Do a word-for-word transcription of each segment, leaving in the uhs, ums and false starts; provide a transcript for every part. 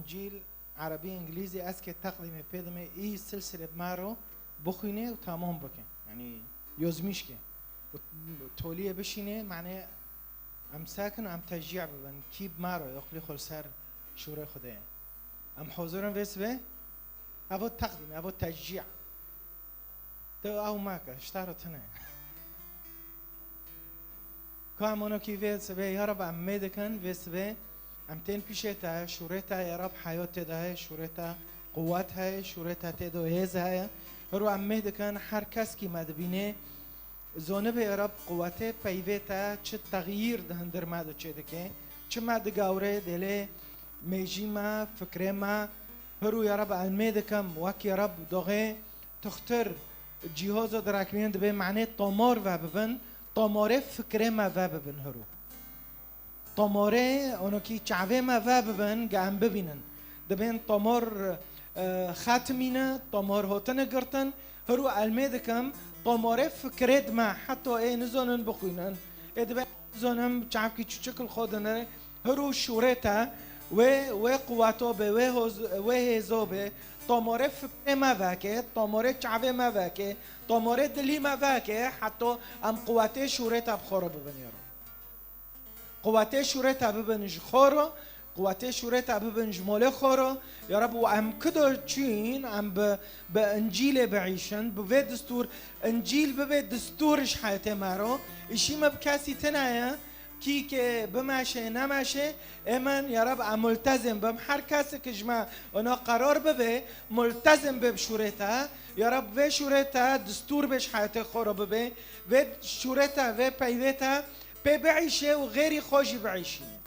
Încîl, erebî, îngilîzî, ez kê teqdîmê pê dimê, î silsile bi me ro bixwîne û tamam bike. Yanî yozmîş ke. Û toliyê bişîne, manê em sekin, em teşcî bibin. Kî bi me ro, yoxlî xwe li ser şûrê Xwedê ye. Em hozir in vê sibê? Evo teqdîm, evo teşcî. Tu ew meke, ji te re tune. Ka em onokî vê sibê, ya Rab, em mê dikin, vê sibê em tên pîşê te, şûrê te, ya Rab, heyat tê de heye, şûrê te quwet heye, şûrê te tê de hêz heye. Hiro em mê dikin, her kes kî me dibînê, zonibe, ya Rab, quwetê peyvê te çi texyîr di hundir me de çêdike, çi me digawre, dêlê mêjî me, fikrê me. Hiro, ya Rab, em mê dikim, wek, ya Rab, doxê Tuxtir cîhozo dirakmînin dibê manê tomor vebibin, tomorê fikrê me vebibin hiro. Tomorê onokî çavê me vebibin, ge em bibînin. Dibên tomor, e, xetimîne, tomor hotine girtin, hiro elmê dikim, tomorê fikrê dime, heto ê nizonin bixwînin. Ê dibe nizonim çavkî çuçik li xwe dinire, Hiro şûrê te, wê, wê quweto be, wê hoz-, wê hêzo be, tomorê fikrê me veke, tomorê çavê me veke, tomorê dilî me veke, heto em quwetê şûrê te bi xwe re bibin, ya Rab. Quwetê şûrê te bibin ji xwe re, quwetê şûrê te bibin ji molê xwe re, ya Rab, û em kido çûyîn, em bi, bi Încîlê biîşin, bi vê distûr, Încîl bibe distûr ji heyatê me re, îşî me bi kesî tune ye, Kî ke bimeşe, nemeşe, ê min, ya Rab, em multezim bim. Her kesê ke ji me ona qerar bibe, multezim be bi şûrê te. Ya Rab, vê şûrê te distûr be ji heyatê xwe re bibe. Vê şûrê te, vê peyvê te pê biîşe û xêrî xwe jî biîşîne.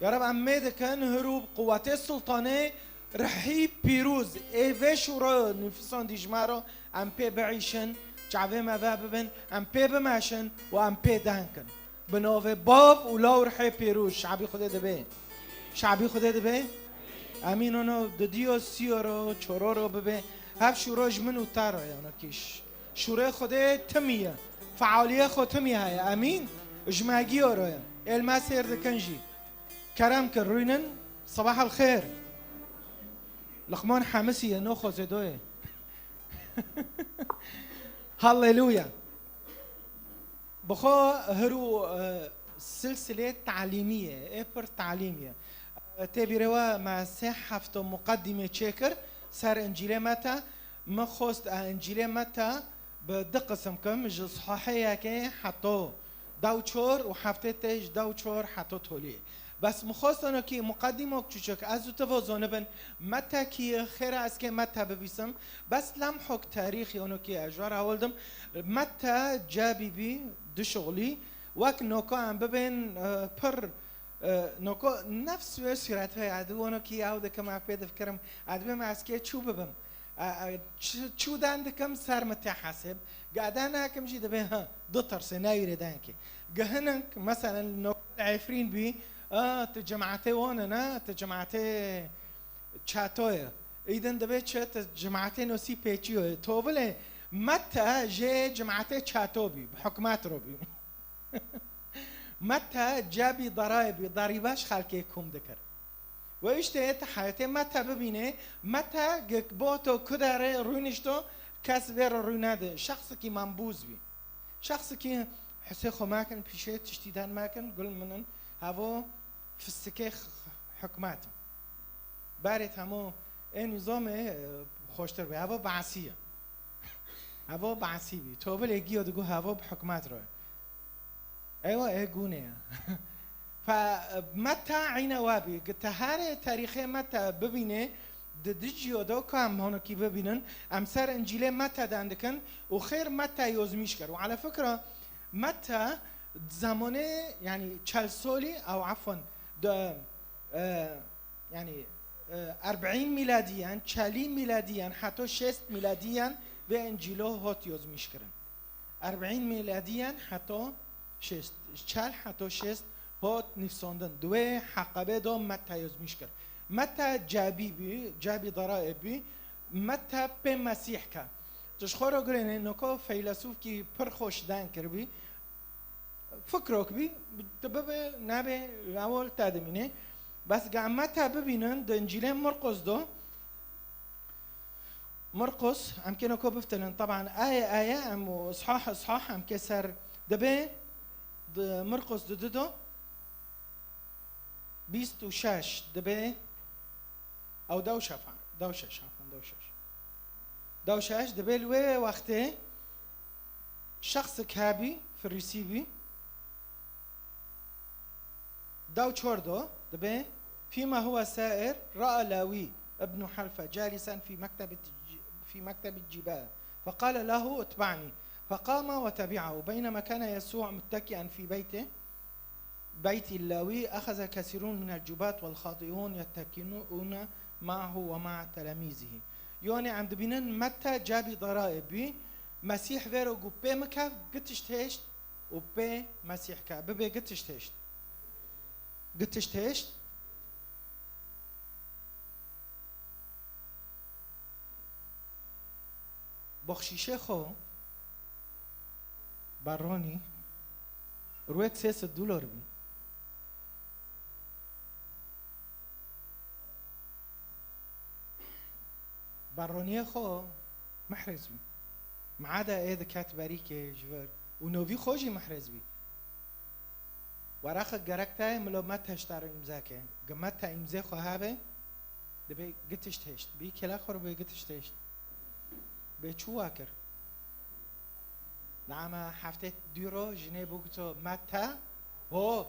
Ya Rab, em mê dikin, hiro bi quwetê Sultanê, Rihî pîroz ê vê şûro nifisandî ji me re, em pê biîşin, çavê me vebibin, em pê bimeşin û em pê deng kin. Bi navê Bav û Law û Rihê Pîroz, şabî Xwedê dibe. Şabî Xwedê dibe. Emîn, ono di diyo siyoro, çororo bibe. Hev şûro ji min û te re ye, ono kîş. Şûrê Xwedê timî ye. Fealiyê xwe timî heye. Emîn. Ji me giyo re ye. Êl me sêr dikin jî. Kerem kir, rûynin. Sabah el xêr. Liqman Hemisî ye, no Xwezêdo ye. Halleluya. Bi xwe hiro, e, silsilê talîmî ye, ê pir talîm ye. E, tê bîrê we me sê hefto muqedîmê çêkir ser Încîlê Meta. Min xwest, e, Încîlê Meta bi du qisim kim, ji sahehê yekê heto dew çor û heftê tê ji dew çor heto toliyê. Bes min xwest onokî muqedîmok çûçik, ez û tu vozonibin, Meta kî ye, xêra ez kê Meta bibîsim, bes lemhok tarîxî onokî ez ji we re hewil dim. Meta cebî bî, du şixulî, wek noko em bibên, e, pir, e, noko nefs wê sûret heye, ez dibim onokî ew dikim, ez pê difikirim, ez dibim ez kê çû bibim. E, e, çi, çû den dikim ser min tê hesib. Ge den nekim jî dibe, ha, ditirsê, newîrê denkê. Ge hinek, meselen, nokal Efrîn bî, a, tu cemaetê wan e, ne? Tu cemaetê çato ye. Îdin dibe çi, tu cemaetê nosî pêçiyo ye. Tovilê Meta jê cemaetê çato bî, bi hikûmet ro bî. Meta cebî derayê bî, derî baş xelkê kom dikir. We îşte tu heyetê Meta bibîne, Meta gik boto kudere rûnişto, kes vê re rû nede. Şexsikî mambûz bî. Şexsikî hesê xwe mekin, pîşê tiştî den mekin, gul minin, hevo fistikê x-, x-, hikûmet. Berê hemû ê nizamê, e, xweştir bê. Hevo Beesî ye. Hevo Beesî bî. Tovilê giyo digo hevo bi hikûmet re. Eywa, ê gûnê ye. Fe, Meta eyne we bî. Gi te herê tarîxê Meta bibînê, di dijî yo do ka em honokî bibînin, em ser Încîlê Meta den dikin û xêr Meta yozmîş kir. Û ala fikra Meta di zamanê, yanî çel solî, ew efwen, di, e, yanî, e, erbîn mîladiyen, çelî mîladiyen, heto şêst mîladiyen vê Încîlo hot yozmîş kirin. Erbîn mîladiyen heto şêst, çel heto şêst hot nivsandin. Di wê heqebê de Meta yozmîş kir. Meta cebî bî, cebî dara bî, Meta pê Mesîh ke. Tu ji xwe re gurêne, noko feylesûfkî pir xweş den kiribî. Fikrok bî, tu bibe, nebe, ew li te dimîne. Bes ge em Meta bibînin di Încîlê Murqus do. Murqus, em kêno ko biftilin. Teban aye aye, em û ishah ishah, em kê ser dibe di Murqus di du do. Bîst û şeş dibe. Ew dew şefa, dew şeş, afan, dew şeş. Dew şeş dibe li wê wextê şexsik hebî, firîsî bî. Dew çor do dibe. فيما هو سائر رأى لاوي ابن حلفة جالسا في مكتب الج-، في مكتب الجباية فقال له: اتبعني. فقام وتبعه. بينما كان يسوع متكئا في بيته، بيت اللاوي، أخذ كثيرون من الجباة والخاطئون يتكئون معه ومع تلاميذه. Yanî em dibînin Meta cabî daraê bî, Mesîh vêro got pê mikev, gitişt hêşt û pê Mesîh ke. Bibe gitişt hêşt. Gitişt hêşt. Bexşîşê xwe Baronî rûyê sê sed dolar bî. Baroniyê xwe mehrêz bî. Meada ê diket berîkê ji vir û novî xwe jî mehrêz bî. Weraqek gerek te ye, milo Meta ji te re îmze ke. Ge Meta îmzê xwe hebe, dibe gitişt hêşt. Bî kela xwe re bê gitişt hêşt. Bê çû wa kir. Nama heftê dû ro jinê bû goto Meta, ho,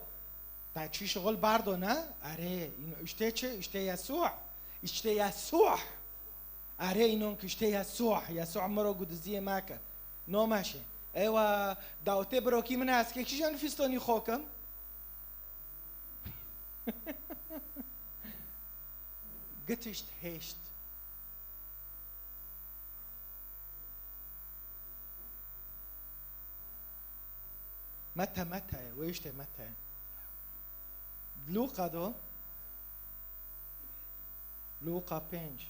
te çi şixul bardo ne? Erê, îno îştê çi? Îştê Yesû. Îştê Yesû. Erê, înon ki îştê Yesû. Yesû miro gu diziyê me ke. No meşê. Ewa, dawtê birokî min ez ke kîjan fîstonî xo kim? Gitişt hêşt. Meta, Meta ye, wê işte Meta ye. Luqa do, Luqa pênc.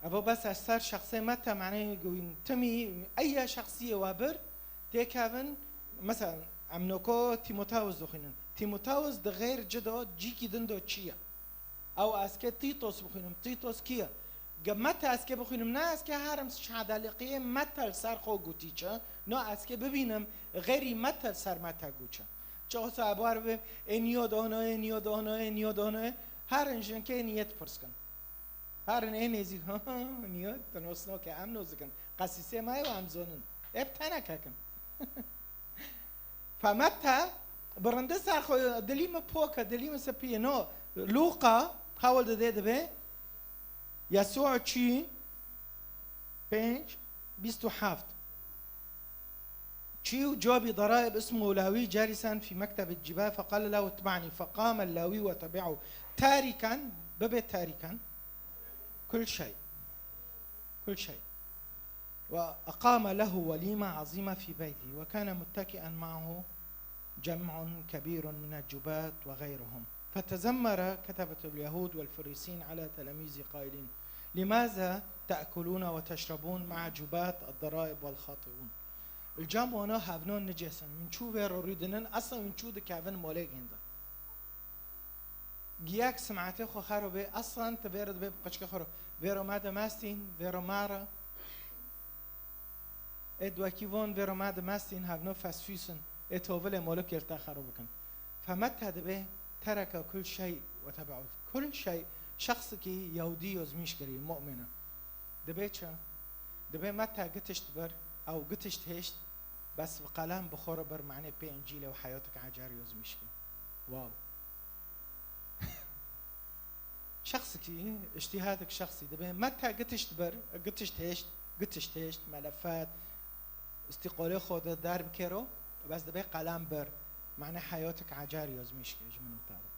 Evo bes ez ser şexsê Meta, manê gowîn timî, eya şexsiyê we bir, têkevin, mesela, em noko Tîmotawis dixwînin. Tîmotawis di xêr ci do, cîkî din do çi ye? Ew ez ke Tîtos bixwînim. Tîtos kî ye? Ge Meta ez ke bixwînim, ne ez ke herim şehadaliqiyê Meta li ser xwe gotî çi? No ez ke bibînim, xêrî Meta li ser Meta got çi? Çi olsa ebar bibê, ê niyo donoyê, niyo donoyê, niyo donoyê. Herin jinkê niyet pirs kin. Herin ê nêzîk, niyo, tu nos noke, em nos dikin. Qesîsê me ye û em zonin. Ê bi teneke kin. Fe Meta, bi rindî ser xwe, dilî min pok e, dilî min spî ye. No, Lûqa, hewl dide dibe, Yesû çî, pênc, bîst û heft. Çî û cabî daraib ismu Lawî, calisan fî mektebî ciba, feqale lehu itba'nî, feqame Lawî ve tebi'ahu. Tarikan, bibe tarikan. Kul şey. Kul şey. وأقام له وليمة عظيمة في بيته، وكان متكئا معه جمع كبير من الجباة وغيرهم، فتذمر كتبة اليهود والفريسيين على تلاميذه قائلين: لماذا تأكلون وتشربون مع جباة الضرائب والخاطئون؟ Li cem wana hevnon nicesin. Min çû vê rorî dinin, esla min çû dikevin molê gêndin. Giyek simetê xwe xero bê, eslan ti vê re dibê bi qeçke xwe re. Vêro me de mestîn, vêro me re. Ê duwekî von, vêro me de mestîn, hevno fesfîsin. Ê tovilê molikê li te xero bikin. Fe Meta dibê, tereke kul şey ve tebe'u. Kul şey, şexsikî Yehudî yozmîş kirî, mu'mine. Dibê çi? Dibê Meta gitişt bir, ew gitişt hêşt, bes bi qelem bi xwe re bir, manê pê Încîlê û heyatek ecar yozmîş kir. Wow. Şexsikî, îctîhadek şexsî dibe. Meta gitişt bir, gitişt hêşt, gitişt hêşt, melefet, îstîqolê xwe de derbikero, bes dibe qelem bir. Mane heyatek ecar yozmîş ke ji min û te re.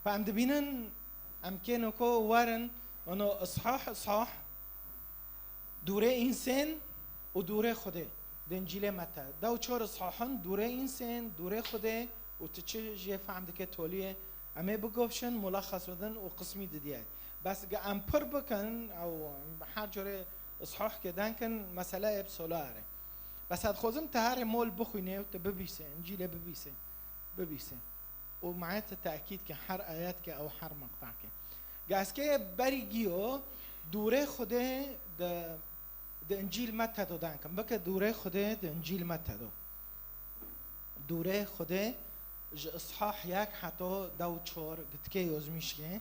Fe em dibînin, em kêno ko werin, ono ishah, ishah, dûrê însên û dûrê Xwedê. Di Încîlê Mete. Dew çor ishahin, dûrê însên, dûrê Xwedê û tu çi jê fehm dike toliyê. Em ê bigofşin, mulexes bidin û qismî didiyay. Bes ge em pir bikin, ew her corê ishahkê denkin, mesele ê bi sola erê. Bes ez dixwazim te herê mol bixwînê û te bibîsê, Încîlê bibîsê, bibîsê. Û maye te tekîd ke her ayet ke ew her meqta ke. Gaskê berî giyo dûrê Xwedê di, di Încîl Mete do dan kim. Bike dûrê Xwedê di Încîl Mete do. Dûrê Xwedê ji îshah yek heto dew çor gitkê yozmîşkê.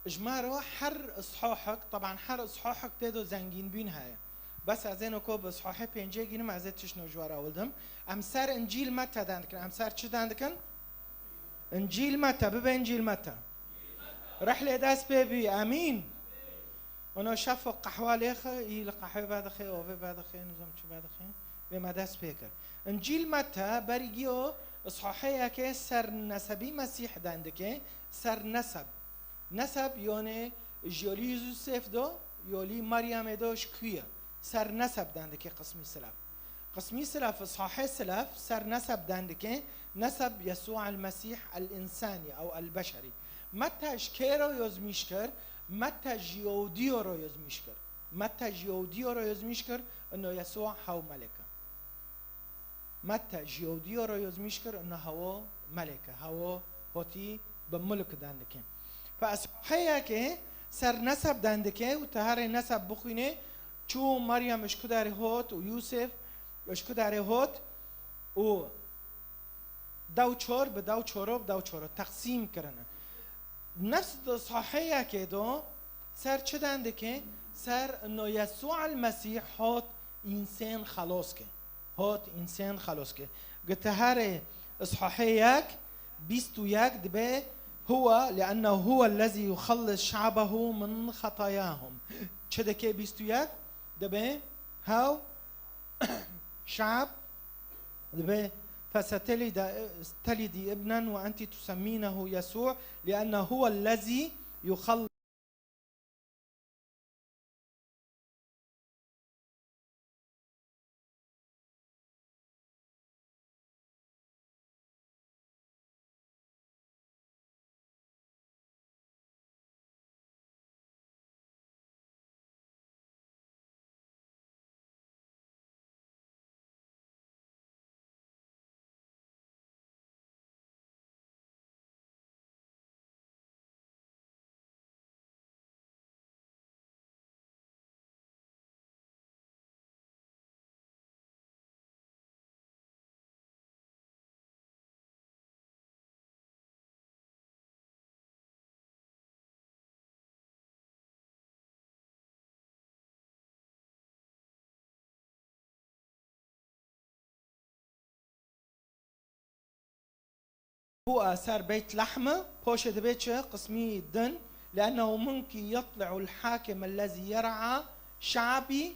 Ji me re her îshahek, teban her îshahek tê de zengînbûn heye. Bes ez ê noko bi îshahê pêncê gînim, ez ê tişt no ji we re wildim. Em ser Încîl Mete dan dikin. Em ser çi dan dikin? Încîl Mete, bibe Încîl Mete. Rihlê dest pê bî, emîn. Ono şefo qehwa lêxe, î li qehwê vedixê, ovê vedixê, nizam çi vedixê. Vê me dest pê kir. Încîl Mete, berî giyo, îshahê yekê ser nesebî Mesîh dan dike, ser neseb. Neseb, yonê ji yolî Yûsef do, yolî Meryemê do, ji kû ye? Ser neseb dan dike qismî silaf. Qismî silaf, îshahê silaf, ser neseb dan dike, neseb Yesû el Mesîh el Însanî ew el Beşerî. Mete ji kê re yozmîş kir? Mete ji Yewdiyo re yozmîş kir. Mete ji Yewdiyo re yozmîş kir, ino Yesû hew melek e. Mete ji Yewdiyo re yozmîş kir, ina hewo melek e, hewo hotî bi mulk dan dike. Fe îshahê yekê ser neseb dan dike û te herê neseb bixwînê, çû Meryem ji ku derê hot û Yûsef ji ku derê hot û dew çor bi dew çoro bi dew çoro teqsîm kirine. Nefs di îshahê yekê do ser çi dan dike? Ser ino Yesû el Mesîh hot însên xelos ke. Hot însên xelos ke. Gite herê îshahê yek, bîst û yek dibe, huwe, liennehu huwe ellezî yuxellis şe'behu min xetayahum. Çi dike bîst û yek? Dibe hew şe'b dibe, fesetelida, telidî ibnen ve enti tusemmînehu Yesû, liennehu huwe ellezî yuxellis Huwa ser Beyt Lehm, poşê dibe çi? Qismî din. Liennehu min ki yetli'ul hakim ellezî yer'a şe'bî,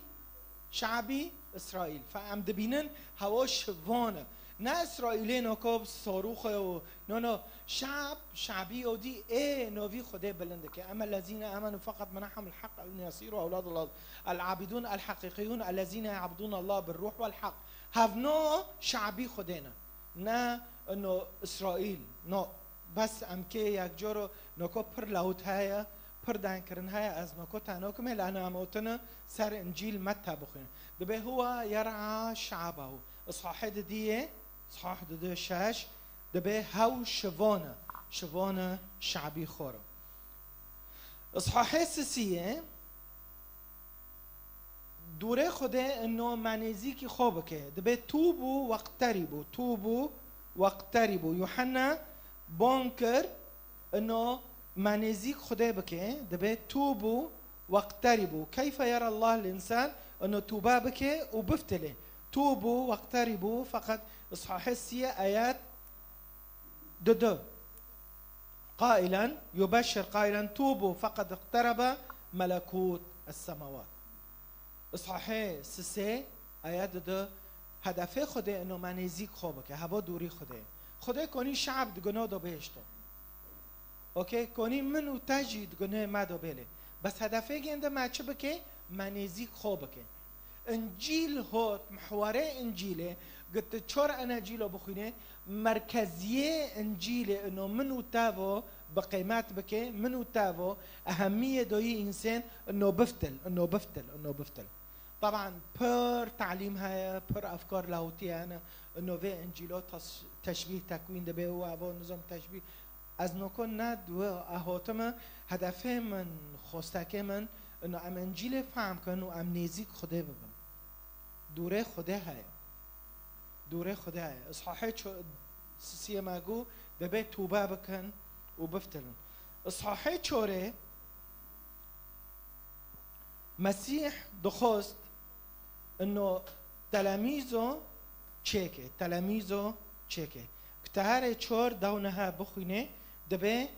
şe'bî Îsraîl. Fe em dibînin hewo şivon e. Ne Îsraîlê noko bi sorûxê û no, no. Şe'b, şe'bî yodî ê novî Xwedê bilind dike. Em ellezîne amenu feqet menahum el-heq ew nesiru ewladullah. El-abidun el-heqîqiyun ellezîne ya'budun Allah bir ruh vel heq. Hevno şe'bî Xwedê ne. Ne ino Îsraîl. No. Bes em kê yek coro noko pir lewt heye, pir denkirin heye, ez noko te nokime, lane em otine ser Încîl Metta bixwînin. Dibe huwa yer'a şe'bahu. Îshahê didiyê, îshah didi şeş, dibe hew şivone, şivone şe'bî xwe re. Îshahê sisiyê, dûrê Xwedê ino me nêzîkî xwe bike. Dibe tûbû weqterîbû, tûbû weqterîbû. Yuhanna bang kir ino me nêzîk Xwedê bike. Dibe tûbû weqterîbû. Keyfe yera Allah l-însan ino tûbe bike û biftilê. Tûbû weqterîbû, feqet îshahê siyê ayet dudu. Qailen, yubeşşir qailen, tûbû feqed iqterebe melekût es-semawat. Îshahê sisê, ayet dudu, hedefê Xwedê ino me nêzîk xwe bike, hebo dûrî Xwedê. Xwedê konî şe'b digino do bihişto. Okey, konî min û te jî di gunê me de bêlê. Bes hedefê gênde me çi bike? Me nêzîk xwe bike. Încîl hot, mihwarê Încîlê, gi tu çor Enecîlo bixwînê, merkeziyê Încîlê ino min û te vo bi qîmet bike, min û te vo ehemiyê doyî însên ino biftil, ino biftil, ino biftil. Taban pir talîm heye, pir efkar lawitî hene. Ino vê Încîlo tas-, teşbîh tekwîn dibe û evo nizam teşbîh. Ez noko ne diwe ehotime, hedefê min, xostekê min, ino em Încîlê fehm kin û em nêzîk Xwedê bibin. Dûrê Xwedê heye. Dûrê Xwedê heye. Îshahê ço-, sisiyê me got, debe tûbe bikin û biftilin. Îshahê çorê, Mesîh dixwest ino telemîzo çêke, telemîzo çêke. Ki teherê çor dewneha bixwîne, dibe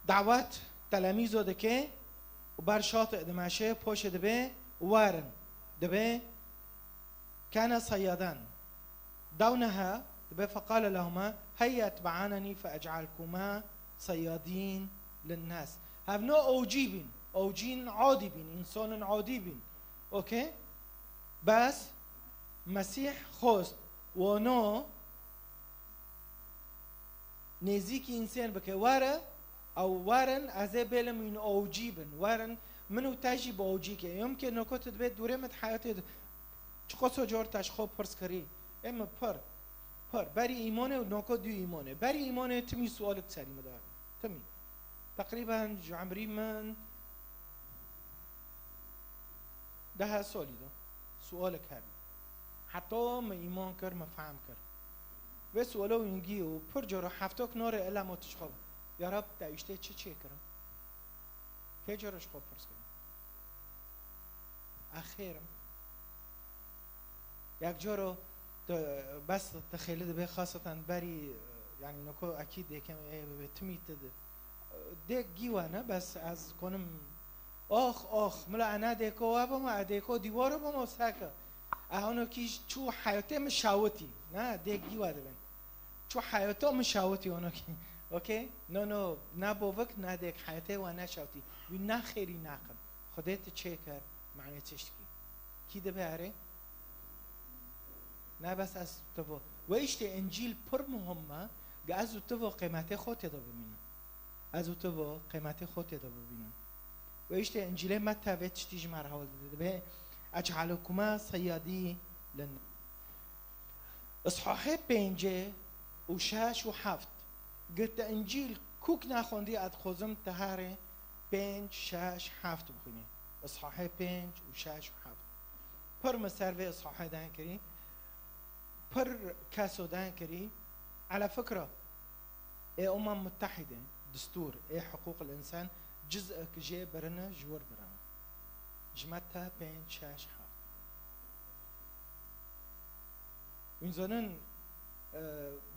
dawet telemîzo dike û ber şatê dimeşe, poşê dibe werin, dibe kene seyyadan. Dewneha dibe, فقال لهما هيا اتبعانني فأجعلكما صيادين للناس. Hevno ewcî bîn, ewcîn adî bîn, însanên adî bîn. Okey? Bes Mesîh xwest wano nêzîkî însan bike. Were, ew werin, ez ê bêlim wîn ewcî bin. Werin, min û te jî bi ewcî ke. Yom ke noko tu dibê dûrê min di heyatê de. Çiqas o car te ji xwe pirs kirî? Ê min pir, pir. Berî îmanê û noko dû îmanê. Berî îmanê timî sualik serî min de hebî. Timî. Teqrîben ji emrî min deha solî de sualik hebî. Heta min îman kir, min fehm kir. Vê sualo wîngî û pir cara heftok norê ela ma tu ji xwe. Ya Rab, te îştê çi çêkirin? Kê cara ji xwe pirs kirin? Ez xêr im. Yek coro tu bes tu xêli dibê, xaseten berî, yanî noko ekîd dêkem ê bibê timî tu di-, dêk gî we ne, bes ez konim, ox, ox, mila ena dêko we bima, e dêko dîwaro bima seke. E honokî çû heyatê min şawitî. Ne, dêk gî we dibin. Çû heyata min şawitî honokî. Okey? No, no, ne bovik, ne dêk heyatê we ne şawitî. Wî ne xêrî nakin. Xwedê tu çêkir, manê tiştkî. Kî dibe erê? Ne bes ez tu bo. We îşte Încîl pir muhim e, ge ez û tu bo qîmetê xwe tê de bimînin. Ez û tu bo qîmetê xwe tê de bibînin. We îşte Încîlê Metta vê tiştî ji me re hewl dide. Dibe, "Ec'alukuma seyyadî lin." Îshahê pêncê û şeş û heft. Gir te Încîl kûk naxwendî, ez dixwazim te herê pênc, şeş, heft bixwînî. Îshahê pênc û şeş û heft. Pir min ser vê îshahê den kirî. Pir keso den kirî. Ala fikra, ê Umem Mutehîde, distûr, ê hiqûqil însan, ciz'ek jê birine, ji wir birine. Ji Metta pênc, şeş, heft. Hûn zanin, e,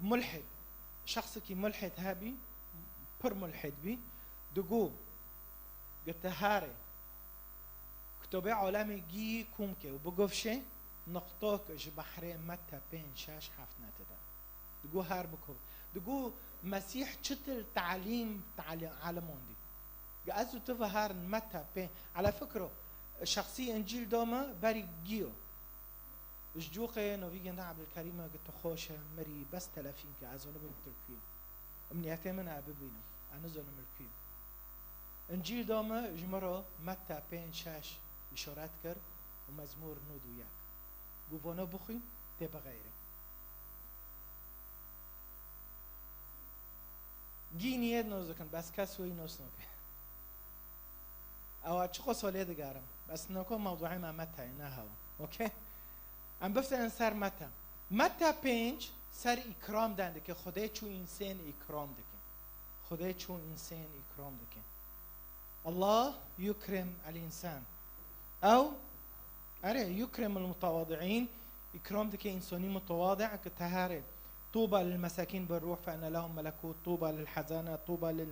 mulhid, şexsekî mulhid hebî, pir mulhid bî, digo, gete herê, kitobê alemê gî kom ke û bigofşê, niqtok ji behrê Metta pênc, şeş, heft netide. Digo her biko. Digo Mesîh çitil talîm, talî-, alimandî. Ge ez û tu ve herin Metta pê-, ala fikro, şexsî Încîl da me berî giyo. Ji coqê novî gende Ebdulkerîm e, gito xweş e, mirî bes telefîn ke, ez onu bim tirkuyim. Em niyetê min e bibînim. Ez nizanim li kuyim. Încîl da me, ji min re Metta pênc şeş îşaret kir û Mezmûr nod û yek. Got, vana bixwîn, tê bixeyre. Gî niyet noz dikin, bes kes wî nos nake. Ewa çiqo solê digerim. Bes noko mewduê me Metta ye, ne hewa. Okey? Em biftenin ser Metta. Metta pênc ser îkram den dike. Xwedê çû însên îkram dike. Xwedê çû însên îkram dike. Allah yukrim el insan. Ew, erê, yukrim el mutawadi'in. Îkram dike însonî mutawadi' ke teherê. Tuba lil mesakin bir ruh fe enne lehum melekut. Tuba lil hazane. Tuba lil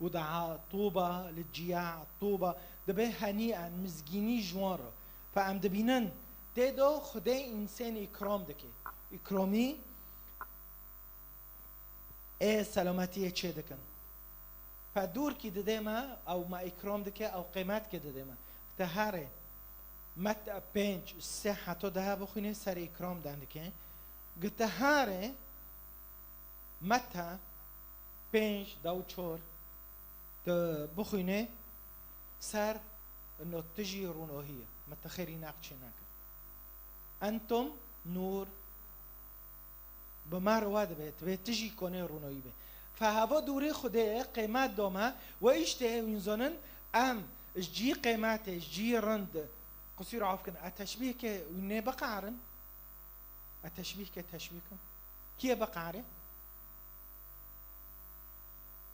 udaa. Tuba lil ciya. Tuba. Dibe henîen, mizgînî ji wan re. Fe em dibînin, tê de Xwedê însên îkram dike. Îkramî ê selametiyê çê dikin. Fe dûrkî didê me, ew me îkram dike, ew qîmetkê didê me. Teherê Metta pênc, sê heta deha bixwîne, ser îkram den dike. Gi teherê Metta pênc, dew çor, tu bixwîne ser no tijî rûnohî ye. Me te xêrî naqçê nake. Entum nur. Bi me re wa dibe, divê tu jî konê rûnoyî be. Fe heva dûrê Xwedê ye, qêmet dome, we îşte wîn zonin, em ji cî qêmetê, ji cî rind, qusûr af kin, e teşbîh ke wî nê biqarin. E teşbîh ke teşbîh kin. Kî ye biqare?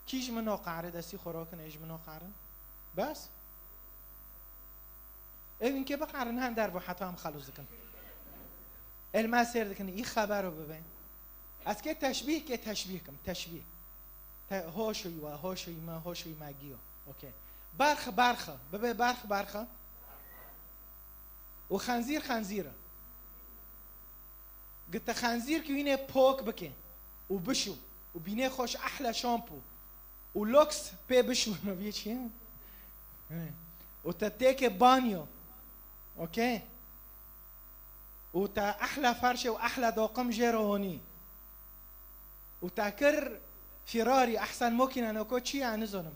Kî ji min noqare, destî xwe rokin, ê ji min noqarin? Bes? Ê wîn kê biqarin, hem derbo heta em xelûs dikin. Ê li me sêr dikin, î xebero bibe. Ez kê teşbîh, kê teşbîh kim, teşbîh. Te, hoşoyî we, hoşoyî me, hoşoyî me giyo. Okey. Berx, berx, bibe berx, berx. Û xenzîr, xenzîr e. Gi te xenzîrkî wînê pok bike û bişû û bînê xwe ji ehla şampû û loks pê bişû, me bîye çi ye? He. Û te têke banyo. Okey. Û te ehla ferşê û ehla doqim jê re honî. Û te kir Ferrari, ehsen mokîna noko çi ye, nizonim.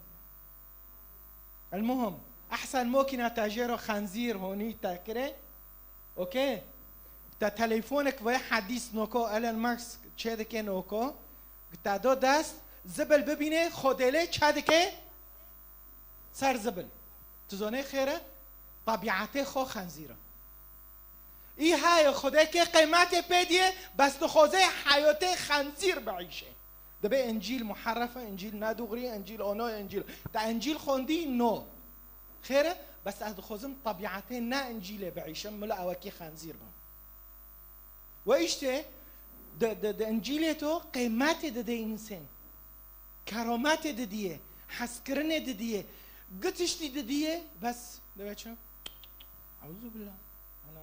Elmuhim, ehsen mokîna te jê re xenzîr honî te kirê. Okey. Te telefonek ve hedîs noko Elon Musk çê dike noko. Te do dest, zibil bibîne, xodêlê çê dike ser zibil. Tu zonê xêre, tabiatê xo xenzîr e. Î haye Xwedê kê qeymetê pê diye, bes dixwaze heyatê xenzîr biîşe. Dibe Încîl muherref e, Încîl ne dûxrî, Încîl ono, Încîl. Te Încîl xwendî? No. Xêr e, bes ez dixwazim tabiatê ne Încîlê biîşim, mila ewekî xenzîr bim. We îşte di, di, di Încîlê to qeymetê dide însan. Kerametê didiye, hezkirinê didiye, gi tiştî didiye, bes dibe çi? Euzubillah. Ana.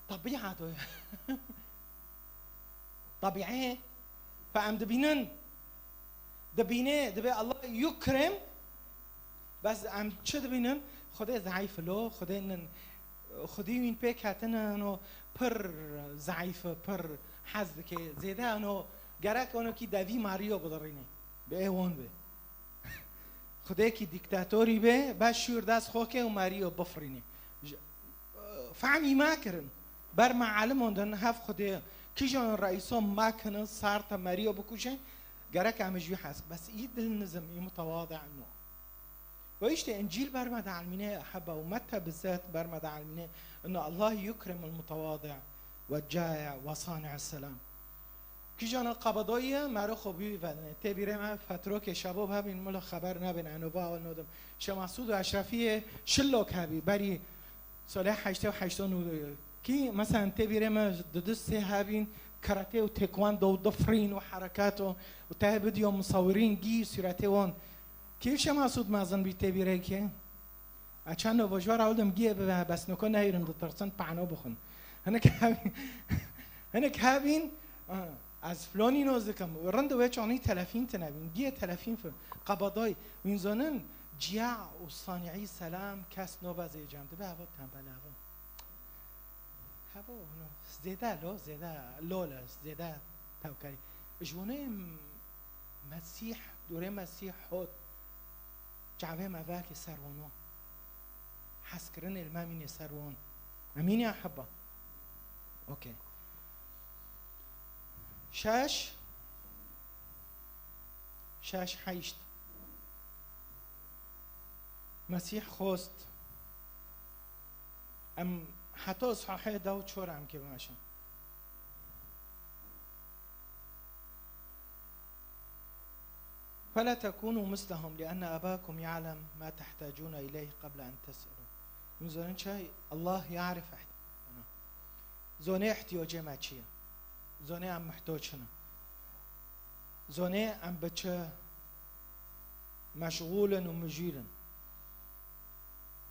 Tabiat o ye. Tabiê. Fe em dibînin. Dibîne, dibe Allah yukrem. Bes em çi dibînin? Xwedê zeîf lo, Xwedê nin, Xwedî wîn pêk hatine, no pir zeîf e, pir hez dike. Zêde, no gerek, ono kî devî Mario bidirîne. Bi ê wan be. Xwedêkî dîktatorî be, be şûr dest xwe ke û Mario bifirîne. Ji, fehmî me kirin. Ber me elim ondin, hev Xwedê, kîjan reîso me kinin, sarta Mario bikuje, gerek em ji wî hez. Bes î dil nizim, î mutewadi no. Ve işte Încîl ber me de elmîne, ehebba, û Metta bizat ber me de elmîne, inna Allah yukremul mutewadi ve cai ve sani'es selam. Kîjana Qebadayî ye, mero xwe bî vedine. Tê bîrê me fetrokê şebab hebîn, mila xeber nebin, eno va nodim. Şemasûd û Eşrefiyê şillok hebî, berî salê heştê û heşt û nû. Kî, mesela, tê bîrê me di du sê hebîn, karate û taekwondo û difrîn û herekat û, û te bidîyo musawirîn gî sûretê wan. Kî Şemasûd mezin bî tê bîrê ke? A çend nova ji we re ew dem giyê bibe, bes noko nehêrin ditirsin, pano bixwin. Hinek hebîn, hinek hebîn, a, ez filonî noz dikim. Rind wê çanî telefîn tine bîn. Giyê telefîn fi, qebadayî. Wîn zonin, ciya û sani'î selam kes nobe zê cem. Dibe heva tembel heva. Heva, no, zêde lo, zêde lol e, zêde tewkerî. Ji winê Mesîh, dûrê Mesîh hot. Çavê me vekê ser wan o. Hezkirinê li me mînê ser wan. Emîn ya heba. Okey. Şeş. Şeş heşt. Mesîh xost. Em heta sahê da û çor em kê bimeşin. فلا تكونوا مثلهم لأن أباكم يعلم ما تحتاجون إليه قبل أن تسألوا. Em zonin çi? Allah yarif ihtiyacana. Zonê ihtiyacê me çi ye? Zonê em muhtaç ne. Zonê em bi çi meşgûl in û mijûl in.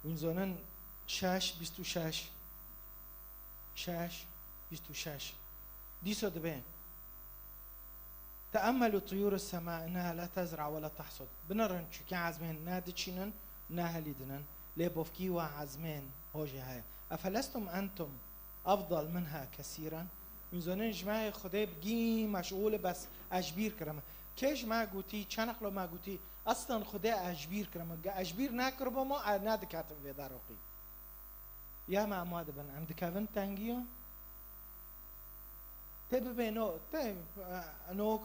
Wîn zonin şeş, bîst û şeş. Şeş, bîst û şeş. Dîsa dibe. تأملوا طيور السماء إنها لا تزرع ولا تحصد. Binirin çûkê ezmên ne diçînin, ne helîdinin. Lê bofkî we ezmên hojê heye. أفلستم أنتم أفضل منها كثيرا. Wîn zonin ji me Xwedê bi gî meşgûl e, bes ez ji bîr kirime. Kê ji me gotî, çend qilo me gotî, Aslan Xwedê ez ji bîr kirime. Ge ez ji bîr nekiribûme, ez nediketim vê deroqî. Ya me em wa dibin, em dikevin tengiya? Tê bibê no, tê, e, no,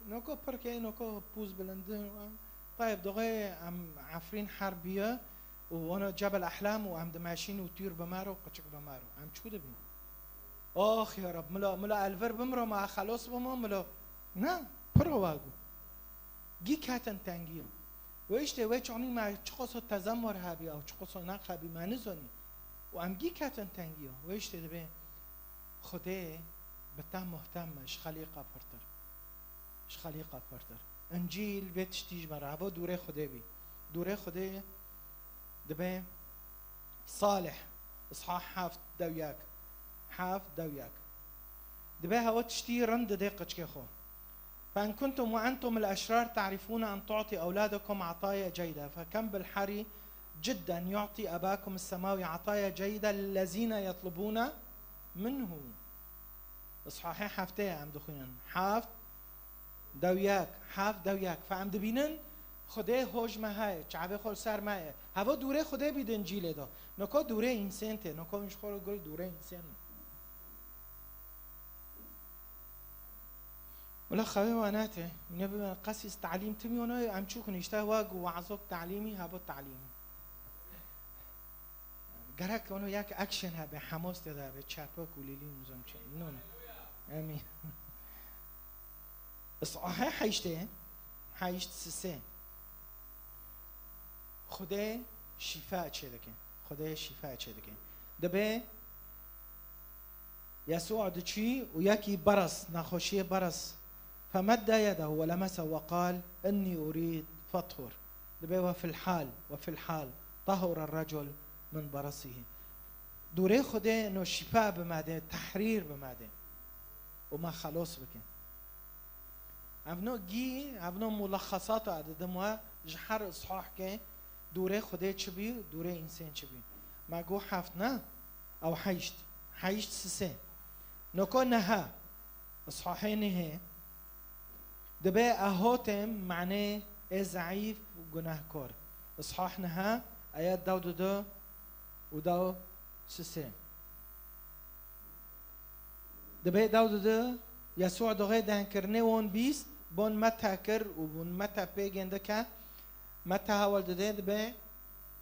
noko pirkê, noko pûz bilindin, em, tayeb, doxê em Efrîn herbiye û wana Cebel Ehlam û em dimeşîn û tûr bi me re û qiçik bi me re. Em çû dibîn? Ax ya Reb, mila, mila elvir bimro, ma xelos bimo, mila. Ne, piro wagu. Gî ketin tengiya. Wê îştê wê çonî me çiqoso tezemur hebî ew çiqoso neq hebî me nizonî. Û em gî ketin tengiya. Wê îştê dibê Xwedê bi te muhtem me ji xelîqa pirtir. Ji xelîqa pirtir. Încîl vê tiştî ji me re. Heva dûrê Xwedê bî. Dûrê Xwedê dibê Salih. Îsha heft dew yek. Heft dew yek. Dibê hewa tiştî rind didê qiçkê xwe. فإن كنتم وأنتم الأشرار تعرفون أن تعطي أولادكم عطايا جيدة، فكم بالحري جدا يعطي أباكم السماوي عطايا جيدة للذين يطلبون منه. Îsahê heftê em dixwînin. Heft, dew yek, heft, dew yek. Fe em dibînin, Xwedê hoj me heye, çavê xwe li ser me ye. Heva dûrê Xwedê bî di Încîlê de. Noko dûrê însên tê, noko min ji xwe re gul dûrê însên e. Wela xewê wan nate, ne bi qesî talîm tim yo ne, em çûkin îşte wa gu wazok talîmî, habo talîmî. Gerek onu yak action hebe, Hamos de hebe, çapok û lîlî nizam çi. No, no. Emî. Îsahê heştê, heşt sisê. Xwedê şîfa çêdike. Xwedê şîfa çêdike. Dibe Yesû diçî û yekî beres, nexweşiyê beres, فمد يده ولمسه وقال إني أريد فاطهر. Dibe وفي الحال، وفي الحال طهر الرجل من برصه. Dûrê Xwedê no şîfa bi me de, tehrîr bi me de. Û me xelos bike. Ev no gî, ev no mulexesata didim we ji her îsahkê dûrê Xwedê çi bî, dûrê însên çi bî. Me got heft ne, ew heşt. Heşt sisê. Noko neha. Îsahê nehê. Dibe ehotê manê ê zeîf û gunehkor. Îsah neha, ayet dew didu û dew sisê. Dibe dew didu, Yesû doxê dengkirinê won bîst, bon Meta kir û bon Meta pê gêndike, Meta hewal dide dibe,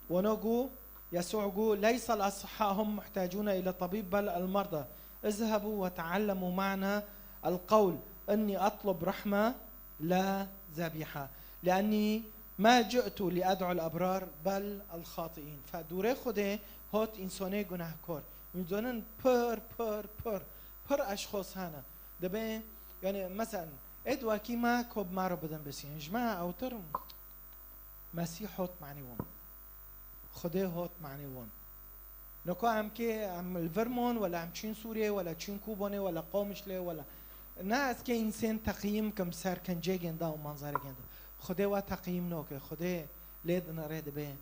wano gu, Yesû gu, ليس الأصحاء هم محتاجون إلى طبيب بل المرضى. اذهبوا وتعلموا معنى القول إني أطلب رحمة لا ذبيحة. لأني ما جئت لأدعو الأبرار بل الخاطئين. Fe dûrê Xwedê hot însonê gunehkor. Hûn zonin pir, pir, pir, pir eşxos hene. Dibe, yani, mesela, ê di wekî me ku bi me re bidin bisînin. Ji me ewtir Mesîh hot manî won. Xwedê hot manî won. Noko em kê, em li vir mon, wela em çîn Sûriyê, wela çîn Kûbonê, wela Qomişlê, wela. Ne ez kê însên teqyîm kim ser kincêgên da û manzarêgên da. Xwedê we teqyîm noke. Xwedê lê dinere dibe.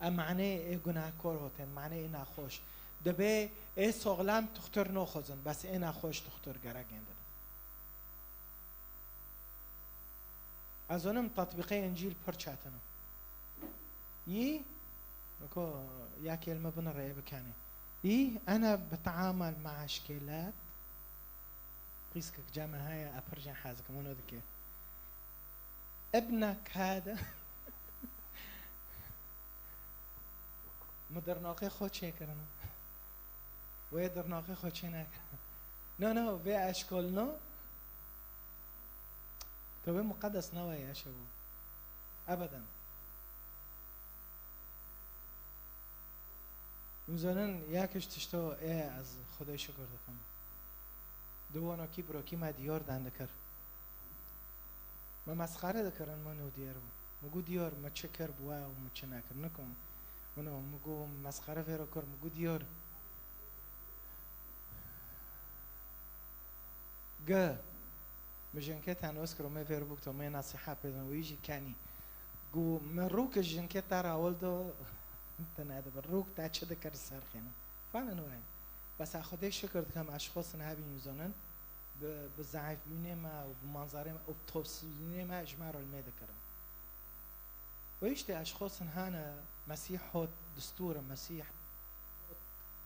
Em manê ê gunehkor hotin, manê ê nexweş. Dibe ê soxlam tuxtir noxwezin, bes ê nexweş tuxtir gerek gêndin. Ez zonim tatbîqê Încîl pir çetin e. Yî, ko ya kelime binire ê bikenê. Yî, ene bitaamel maa şkelat. Qîskek cem heye, e pir jê hez dikim, wano dike. Ibnek hada. Min dirnaqê xwe çêkirine. Wê dirnaqê xwe çê nekirine. No, no, vê eşkol no. Tewê muqedes nawe yaşe bû. Ebeden. Hûn zonin, ya kiş tişto ê ez Xwedê şikir dikim. Di wano kî biro kî me diyar den dikir. Me mesxere dikirin, min û diyar bû. Min got diyar, me çi kir bi we û me çi nekir. Nikom. Min o, min got mesxere vêro kir, min got diyar. Ge, min jinkê tenwes kiro, me vêr bûk to, me nasiha pêdin, wî jî kenî. Gu, me rûk jinkê te rawil do, te nedibe. Rûk te çi dikir ser xênin. Fanin wayê. Bes a Xwedê şikir dikim, eşxosin hebî zonin, bi, bi zeîfbûnê me û bi manzarê me û bi topsbûnê me ji me re li me dikirin. Wê işte eşxosin hane Mesîh hot distûr e, Mesîh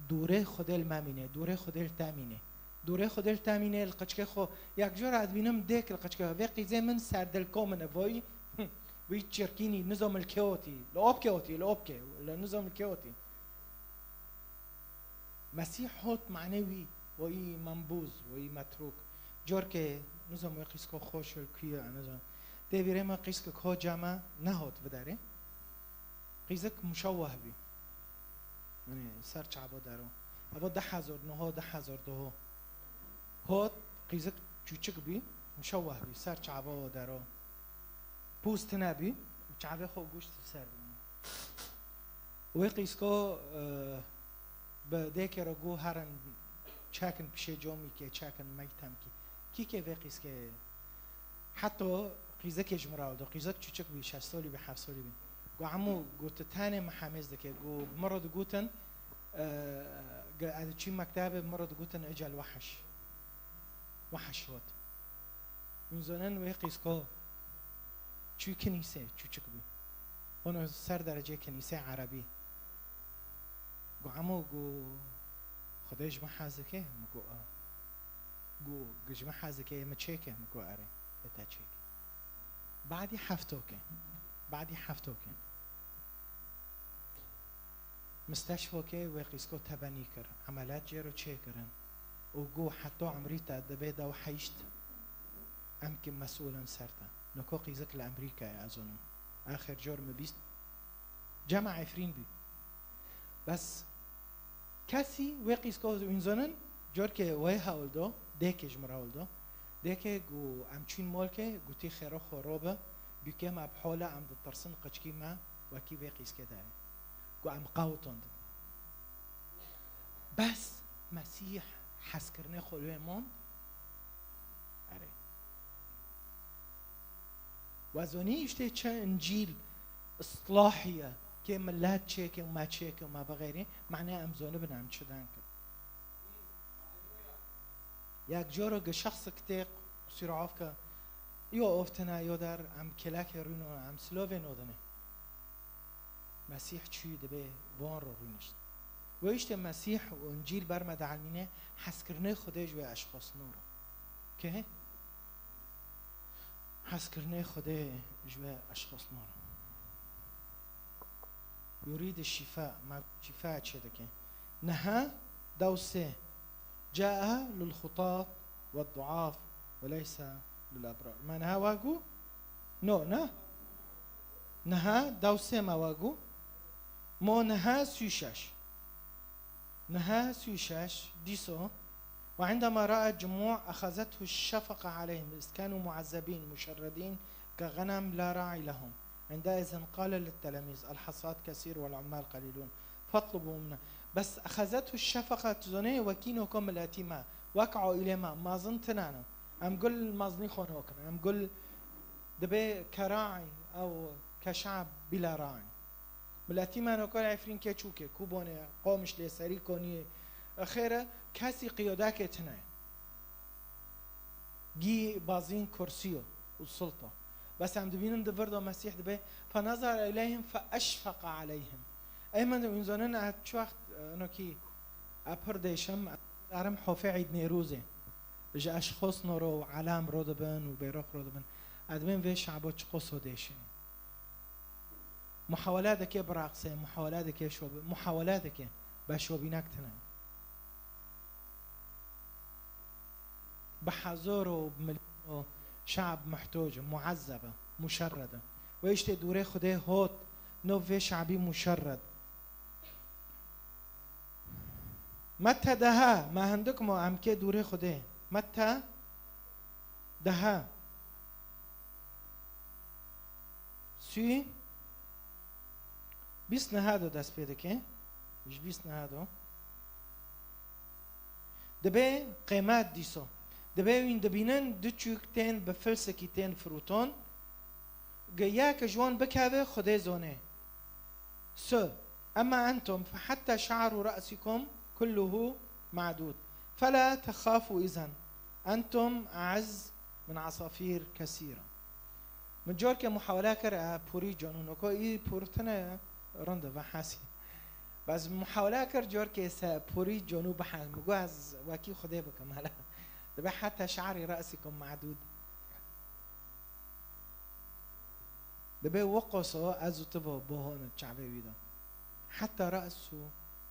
dûrê Xwedê li me mîne, dûrê Xwedê li te mîne. Dûrê Xwedê li te mîne, li qeçkê xwe. Yek jor ez dibînim dêk li qeçkê xwe. Vê qîzê min serdilko min e, voyî, wî çirkînî, nizom li kê otî, li opkê otî, li opkê, li nizom li kê otî. Mesîh hot mane wî, wî membûz, wî metrûk. Corkê, nizom wê qîzko xweş li kû ye, nizom. Tê vîrê me qîzkek hot cama nehot vidarê. Qîzik muşewweh bî. Yanî ser çava dero. Eva du hezar neh, du hezar deh. Hot qîzik çûçik bî, muşewweh bî, ser çava dero. Pûst tine bî, çavê xwe goşt ser bî. Wê qîzko, e, bi dêkê re got herin çekin pişê comîkê, çekin meytemkî. Kî kê vê qîzkê? Heta qîzekê ji min re hildo. Qîzek çûçik bî, şeş salî bî, heft salî bî. Got, "Emo," got, "tu tenê min hemêz dikê." Got, "Min re digotin, e, ge-, ez diçîm mektebê, min re digotin, ecel wehiş." Wehiş hot. Hûn zanin wê qîzko çû kinîsê, çûçik bî. Ono ser derecê kinîsê erebî. Got, "Emo," got, "Xwedê ji min hez dike?" Min got, "A." Got, "Ji min hez dike, yê min çêke?" Min got, "Erê, yê te çêke." Badî heftoke. Badî heftoke. Misteşfoke wê qîzko tebenî kir. Emeliyat jê re çêkirin. Û got, "Heta emrî te dibê dew heşt, em ki mesûl in ser te." Niko qîzik li Emerîkayê, ez zonim. Axir cor min bîst. Cema Efrîn bî. Bes kesî wê qîzko hûn zonin, corkê wê hewldo, dêkê ji min re hewldo. Dêkê got, "Em çûn molkê," gotî, "Xêro xwe ro bi, bûkê me bi hol e, em ditirsin, qeçkî me wekî vê qîzkê de." Got, "Em qewton." Bes Mesîh hezkirinê xwe li wê mond? Erê. We zonî işte çi Încîl islahî ye, kê milet çêke û me çêke û me bixêrî, mane em zonibin em çi denkin. Yek coro ge şexsik tê qusîr afke, yo oftene, yo der, em kelekê rûno, em silovê nodine. Mesîh çûyî dibê van ro rûnişt. Wê işte Mesîh û Încîl ber me dielmîne hezkirinê Xwedê ji wê eşxosno ro. Kê? Hezkirinê Xwedê ji wê eşxosno ro. Yurîd şîfa, me şîfa çê dike. Niha dewsê. Caa lil xutat ve duaf ve leysa lil ebrar. Me niha wa got? No, ne? Niha dewsê me wa got? Mo niha sî û şeş. Niha sî û şeş, dîso. وعندما رأى الجموع أخذته الشفقة عليهم، إذ كانوا معذبين مشردين كغنم لا راعي لهم. عندئذ قال للتلاميذ: الحصاد كثير والعمال قليلون، فاطلبوا منا. Bes أخذته الشفقة, tu zonê, wekî noko miletî me, wek aîlê me, mezin tine ne. Em gul mezinî xwe nokin. Em gul dibê keraî ew keşa bîla raî. Miletî me nokar Efrîn keçûkê, Kubonê, Qomişlê, Serîkoniyê, xêre kesî qiyodakê tine. Gî bazîn kursiyo û sulta. Bes em dibînin di vir de Mesîh dibê, "Fe nazara ileyhim fe eşfeqa aleyhim." Ey min de hûn zanin, ez çi wext, e, nokî, e, pir dêşim, ez erim hofê Îd Nêrûzê. Ji eşxos noro û elam ro dibin û bêrox ro dibin. Ez dibêm vê şabo çiqo so dêşe. Muhawela dike biraqsê, muhawela dike şobi-, muhawela dike. Be şobînek tine. Bi hezor û milyon û şab muhtoc e, muezzeb e, muşerred e. Wê işte dûrê Xwedê hot, no vê şabî muşerred. Mete daha, me hindik mo em kê dûrê Xwedê. Mete daha. Sî, bîst neha do dest pê dike. Ji bîst neha do. Dibê qêmet dîso. Dibê wîn dibînin du çûk tên bi filsikî tên firûton. Ge yek ji wan bikeve Xwedê zonê. Su, ema entum fe hetta şa'ru ra'sikum kulluhu ma'dud. Fela texafu izen. Entum a'ez min asafir kesira. Min corkê muhawele kir, e, pûrî conû noko î pûrtine rind e, vehesî. Bes muhawele kir corkê se pûrî conû bihes. Min got ez wekî Xwedê bikim hele. Dibe heta şe'rî re'sîkum me'dûd. Dibe weqoso ez û tu bo bohon çavê wî de. Heta re'su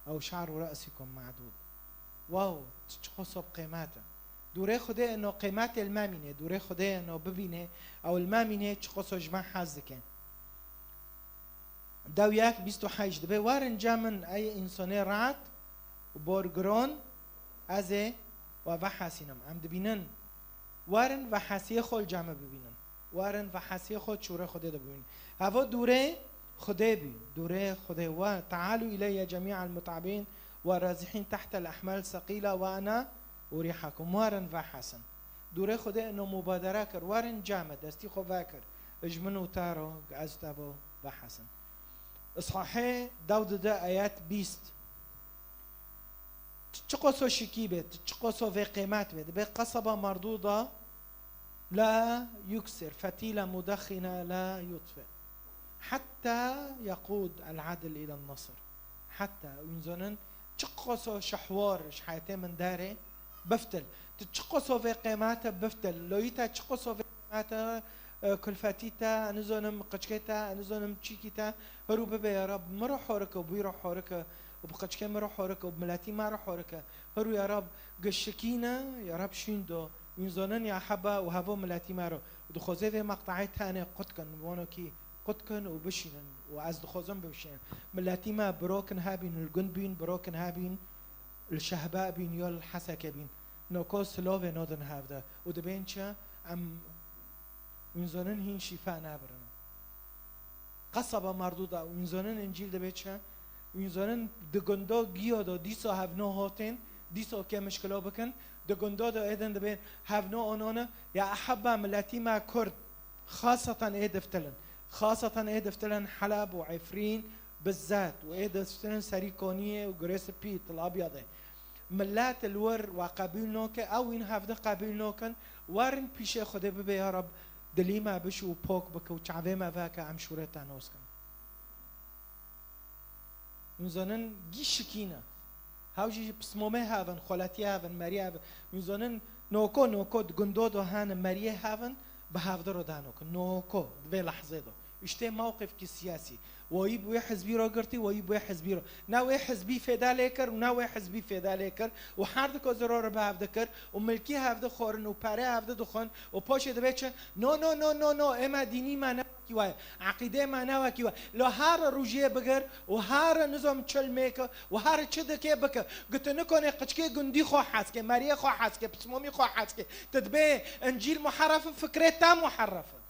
ew şe'ru re'sîkum me'dûd. Wow, çi, çi qoso bi qîmet e. Dûrê Xwedê eno qîmetê li me mîne, dûrê Xwedê eno bibîne, ew li me mîne çi qoso ji me hez dike. Dew yek bîst û heşt dibe, werin ca min ey însonê rahat û borgiron, ez ê we vehesînim. Em dibînin. Werin vehesiyê xwe li ca me bibînin. Werin vehesiyê xwe çûrê Xwedê de bibînin. Hevo dûrê Xwedê bî, dûrê Xwedê we. Tealû ileyye cemî'el mut'ebîn we razihîn tehtel ehmel seqîla we ena urîhekum. Werin vehesin. Dûrê Xwedê ino mubadere kir. Werin ca me, destî xwe vekir. Ji min û te re ez te bo vehesin. Îshahê dew dide ayet bîst. Tu çi qoso şikî be, tu çi qoso vê qîmet be, dibe qeseba merdûda la yuksir, fetîla mudexîna la yutfi. Hetta yeqûd el-adl îlen nasir. Hetta, wîn zonin, çi qoso şehwar ji heyetê min derê, biftil. Tu çi qoso vê qîmete biftil. Loyî te çi qoso vê qîmete, e, kulfetî te, nizonim, qiçkê te, nizonim, çîkî te. Hirû bibe, ya Rab, min re horike û bûy re horike û bi qiçkê min re horike û bi miletî me re horike. Hirû, ya Rab, gişikîne, ya Rab, şîn do. Wîn zonin ya heba û hevo miletî me re. Û dixwazê vê meqteyê tenê qut kin, wano kî qut kin û bişînin. Û ez dixwazim bibişînin. Miletî me birokin hebîn, li gund bîn, birokin hebîn, li şehbe bîn, ya li heseke bîn. Noko silovê nodin hevde. Û dibên çi? Em, wîn zonin hîn şîfa nabirin. Qesaba merdûda, wîn zonin Încîl dibe çi? Wîn zonin di gundo giyo do dîso hevno hotên, dîso kê mişkilo bikin, di gundo do êdin dibên hevno onone, ya ehebba miletî me Kurd, xaseten ê diftilin, xaseten ê diftilin Heleb û Efrîn bizzat û ê diftilin serî Koniyê û Gurê Spî, Til Abyadê. Milet li wir we qebûl noke, ew wîn hevdi qebûl nokin, werin pîşê Xwedê bibe, ya Rab, dilî me bişû û pok bike û çavê me veke em şûrê te nos kin. Hûn zonin gî şikîne. Hew jî pismomê hevin, xweletiyê hevin, meriyê hevin. Hûn zonin noko, noko di gundo do hene meriyê hevin, bi hevdi ro dano ki noko, di vê lehzê do. Îşte mewqifkî siyasî. Wayî bi wê hizbî ro girtî, wayî bi wê hizbî ro. Ne wê hizbî fêda lê kir û ne wê hizbî fêda lê kir. Û her du ko ziro re bi hevdi kir. Û milkî hevdi xorin û perê hevdi dixwin. Û poşê dibe çi? No, no, no, no, no. Ême dînî me ne wekî we ye. Eqîdê me ne wekî we. Lo her rojiyê bigir û her nizam çil mêke û her çi dike bike. Gitinikonê qiçkê gundî xwe hez ke, meriyê xwe hez ke, pismomî xwe hez ke. Tu dibê Încîl muherref in, fikrê te muherref in.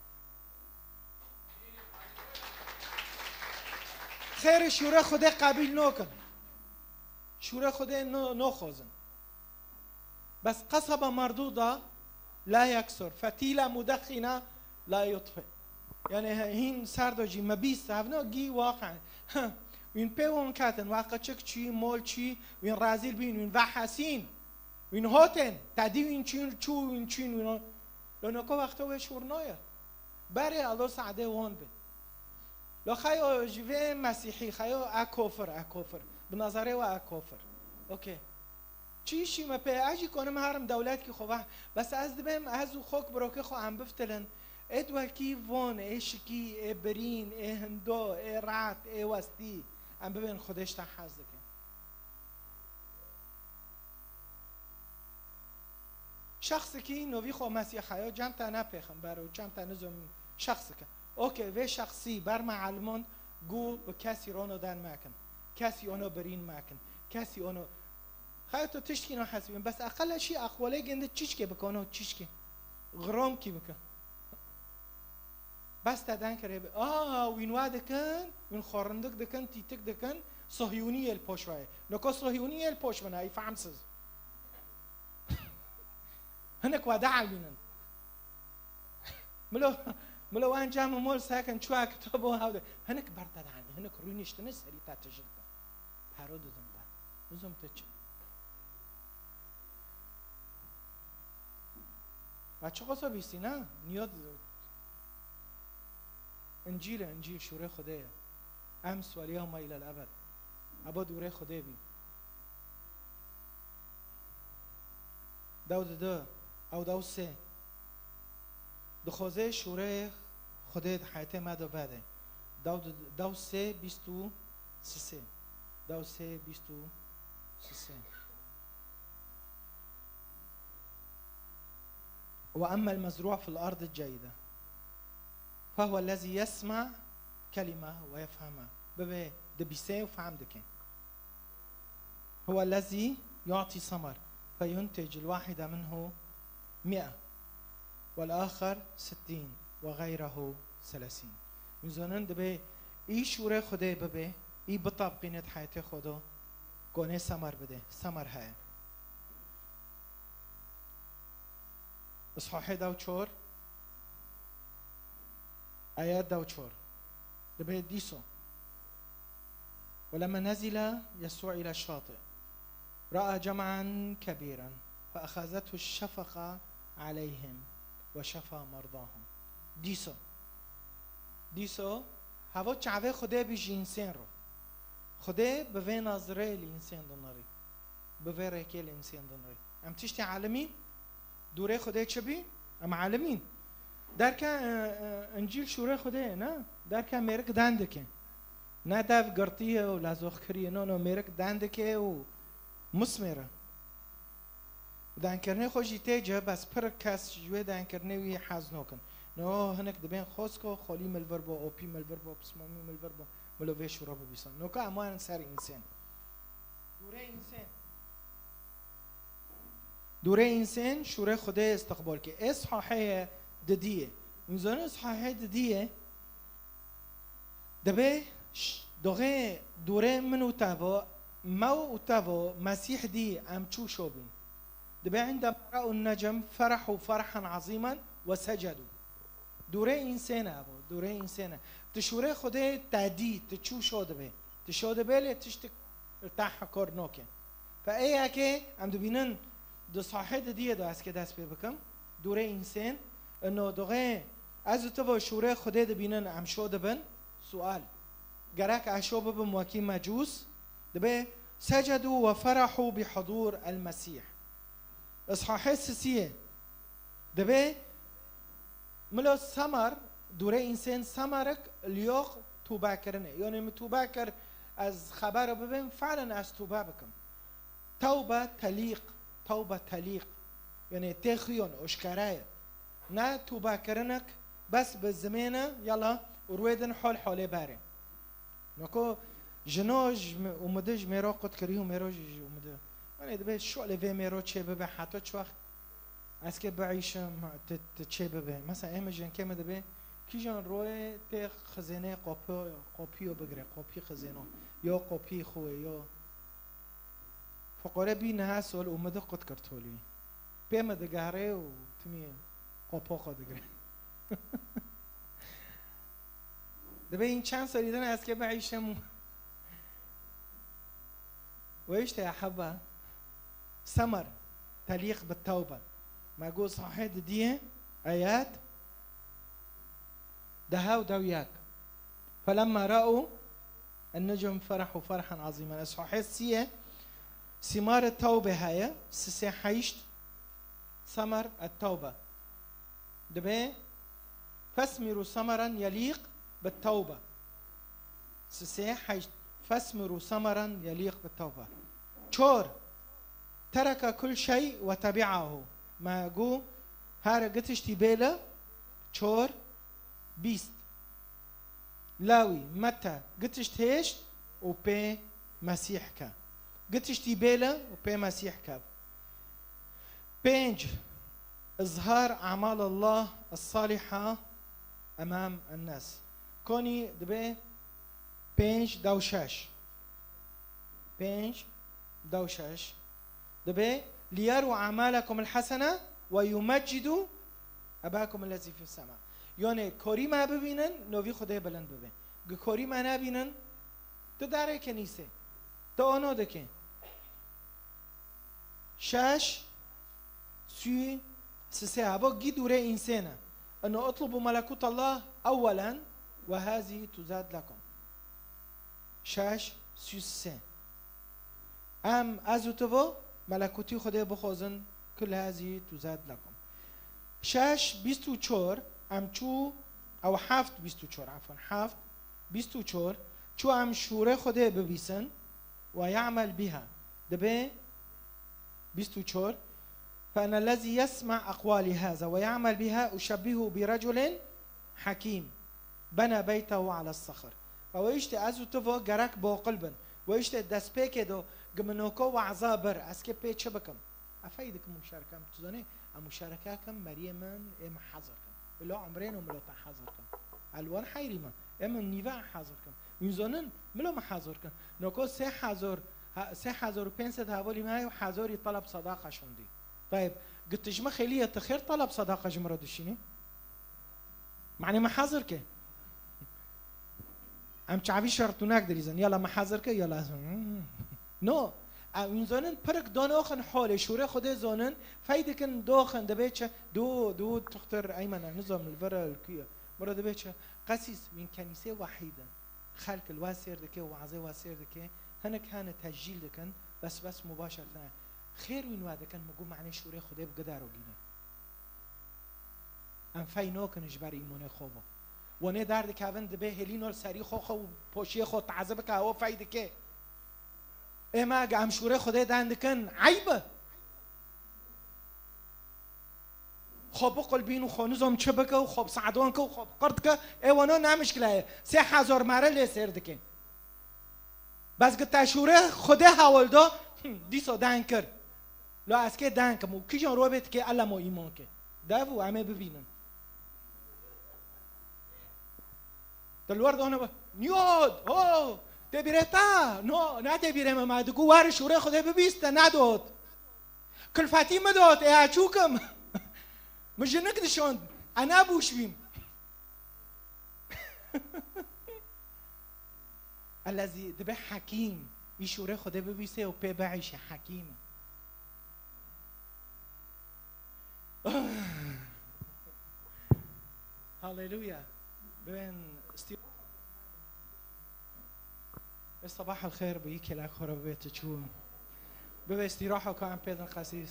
Xêrê şûrê Xwedê qebîl nokin. Şûrê Xwedê no-, noxwazin. Bes qesaba merdûda la yeksur, fetîla mudexîna la yutfi. Yani he-, hîn serdo jî me bîst hevno gî waqe. Wîn pê wan ketin, wa qiçik çî, mol çî, wîn rezîl bîn, wîn vehesîn, wîn hotên, tedî wîn çîn, çû wîn çîn, wîn o-, Lo noko wexto wê şûr noye. Berê elo sadê won bi. Lo xeyo ji vê mesîhî, xeyo e kofir, e kofir. Bi nazarê we e kofir. Okey. Çi îşî me pê? Ez jî konim herim dewletkî xwe ve. Bes ez dibêm ez û xok birokê xwe em biftilin. Êd wekî von, ê şikî, ê birîn, ê hindo, ê ret, ê westî. Em bibên Xwedê ji te hez dikin. Şexsikî novî xwe Mesîha yo, cem te ne pêxember û cem te nizom şexsike. Okey, vê şexsî ber me elimon gu bi kesî rono den mekin. Kesî ono birîn mekin. Kesî ono. Xeyo tu tiştkî no hesibin. Bes eqele şî aqwalê gende çişkê bikono çişkê. Gromkî bike. Bes te den kirê bi. Aa, wîn wa dikin, wîn xwe rindik dikin, tîtik dikin, Sohyûnî yê li poş we ye. Noko Sohyûnî yê li poş min e, îfamsiz. Hinek we de elmînin. Milo, milo wan cem mol sekin çuwa kitabo hawde. Hinek ber te de elmî, hinek rûniştine serî te tijil te. Pero didin te. Nizom te çi. Ve çi qosa bîstî, ne? Niyo Încîl e, încîl şûrê Xwedê ye. Ems weliyewme îlel ebed. Ebo dûrê Xwedê bî. Dew di du, ew dew sê. Dixwazê şûrê Xwedê di heyetê me de vede. Dew di, dew sê bîst û sisê. Dew sê bîst û sisê. وأما المزروع في الأرض الجيدة فهو الذي يسمع كلمة ويفهمها. Bibê dibîsê û fehm dike. هو الذي يعطي ثمر فينتج الواحد منه مئة والآخر ستين وغيره ثلاثين. Hûn zanin dibê î şûrê Xwedê bibê, î bitabqîne di heyetê xwe de, konê semer bide, semer heye. Îshahê dew çor, ayet dew çor. Dibê dîso. ولما نزل يسوع إلى الشاطئ رأى جمعا كبيرا فأخذته الشفقة عليهم وشفى مرضاهم. Dîso. Dîso, heva çavê Xwedê bî ji însên re. Xwedê bi vê nazirê li însên dinirî. Bi vê rêkê li însên dinirî. Em tiştê alimîn, dûrê Xwedê çi bî? Em alimîn. Derke, e, e, Încîl şûrê Xwedê ye, ne? Derke mêrik den dike. Ne dev girtiye û lazox kiriye, no, no, mêrik den dike û mismêre. Dankirinê xwe jî tê ce, bes pir kes ji wê dankirinê wî hez nokin. No, hinek dibên xosko, xolî min li vir bo, opî min li vir bo, pismamî min li vir bo, min li vê şûra bibîsan. Noka em warin ser însên. Dûrê însên. Dûrê însên şûrê Xwedê istiqbol ke. Îshahê didiyê. Hûn zanin îshahê didiyê. Dibê ş-, doxê dûrê min û te bo, me û te bo, Mesîh dî, em çû şo bîn. Dibê عندما رأوا النجم فرحوا فرحا عظيما وسجدوا. Dûrê însên e bo, dûrê însên e. Tu şûrê Xwedê te dî, tu çû şo dibê. Tu şo dibê lê tiştik li te hekor noke. Fe ê yekê em dibînin di sahê didiyê de ez kê dest pê bikim. Dûrê însên, ino doxê ez û tu vo şûrê Xwedê dibînin, em şo dibin. Sual. Gerek ez şo bibim wekî mecûs? Dibê سجدوا وفرحوا بحضور المسيح. Îshahê sisiyê. Dibê milo semer, dûrê însên semerik liyoq tûbe kirine. Yanî min tûbe kir, ez xebera bibêm, fe'len ez tûbe bikim. Tewbe telîq, tewbe telîq. Yanî tê xuyon, oşkere ye. Ne tûbe kirinek, bes bi zimêne, yala, û rûê din hol holê berê. Noko jino ji me-, umidi ji mêro qut kirî û mêro jî ji umidi. Yanî dibê şolê vê mêro çê bibe heta çi wext ez kê biîşim, tu, tu çê bibe. Mesela ê min jinkê min dibê kîjan royê tê xizênê qopi-, qopiyo bigire, qopî xizêno. Yo qopî xwe, yo. Fiqore bî niha sol umidi qut kir tolî. Pê min digerê û timî qopo xwe digire. Dibê hîn çend serî din ez kê biîşim û we işte ya heba semer telîq bi tewbe. Me got sahê didiyê ayet deha û dew yek. فلما رأوا النجم فرحوا فرحا عظيما. Sahê siyê simar tewbe heye, sisê heşt semer tewbe. Dibê فاثمروا ثمرا يليق بالتوبة. Sisê heşt. فاثمروا ثمرا يليق بالتوبة. Çor. ترك كل شيء وتبعه. Me got, here gitiştî bêle, çor, bîst. Lawî, Mete, gitişt hêşt û pê Mesîh ke. Gitiştî bêle û pê Mesîh ke. Pênc, إظهار أعمال الله الصالحة أمام الناس. Konî dibê pênc dew şeş. Pênc dew şeş. Dibê ليروا أعمالكم الحسنة ويمجدوا أباكم الذي في السماء. Yanî korî me bibînin, novî Xwedê bilind bibe. Gi korî me nebînin, tu darê kenîsê. Tu ono dikê. Şeş, sî, sisê, heva gî dûrê însên e. Ino اطلبوا ملكوت الله أولا وهذه تزاد لكم. Şeş, sî û sê. Em ez û tu vo melekûtî Xwedê bixwazin, kul hezî tuzad lekum. Şeş, bîst û çar, em çû, ew heft, bîst û çar, efwen, heft, bîst û çar, çû em şûrê Xwedê bibîsin, we ya'mel biha. Dibe bîst û çar, فإن الذي يسمع أقوالي هذا ويعمل بها أشبهه برجل حكيم بنى بيته على الصخر. Ew îşte ez û tu vo gerek boqil bin. We îşte destpêkê do giminoka waza bir. Ez kê pê çi bikim? Efey dikim muşereke em. Tu zanî, em muşereke kim, meriyê min, ê min hazir kim. Ilo umrên û milo te hazir kim. Elwan heyrî min. Ê min nîve hazir kim. Wîn zonin, milo min hazir kim. Noko sê hazor, ha, sê hazor û pênc sed hevalî me heye û hazorî talab sadaqa şandî. Tayib, gitij mi xêlî ye, tu xêr talab sadaqa ji min re dişînî? Manê me hazir ke. Em çavî şertûnek dilîzin. Yala me hazir ke, yala. No. Em zonin pirik don oxin holê, şûrê Xwedê zonin, fey dikin doxin, dibê çi? Du, du, tuxtir Eymen, ez nizam li vir e, li ku ye. Mira dibê çi? Qesîs, wîn kenîsê wehîd in. Xelk li wa sêr dike, wazê wa sêr dike. Hinek hene tecîl dikin, bes, bes mubaşer tine. Xêr wîn wa dikin, mi gu manê şûrê Xwedê bi gidaro gîne. Em fey nokin ji ber îmonê xwe ve. Wanê derdikevin dibê hêlîno li serî xwe xwe û poşiyê xwe taze bike, ew fey dike. Ê me ge em şûrê Xwedê dan dikin, eyb e. Xwe biqulbîn û xwe nizam çi bike û xwe bi saedon ke û xwe bi qir dike, ê wano ne mişkile ye. Sê hezar mare lê sêr dike. Bes gi te şûrê Xwedê hewil da, him, dîsa dan kir. La ez kê dan kim û kîjan robê dikê elem û îman ke. Dev û em ê bibînin. Te li wer dane be. Niyot, ho, tê bîrê te. No, ne tê bîrê me, me digo wer şûrê Xwedê bibîst te nedot. Kulfetî min dot, ê çûkim. Min jinik dişand, e nebûş bîm. Ellezî dibe hekîm, î şûrê Xwedê bibîse û pê bieyşe hekîm e. Haleluya. Bên sti-, e, sabah el xêr bi yî kêlek xwe re bibê tu çû. Bibê îstîraha ku em pê din qesîs.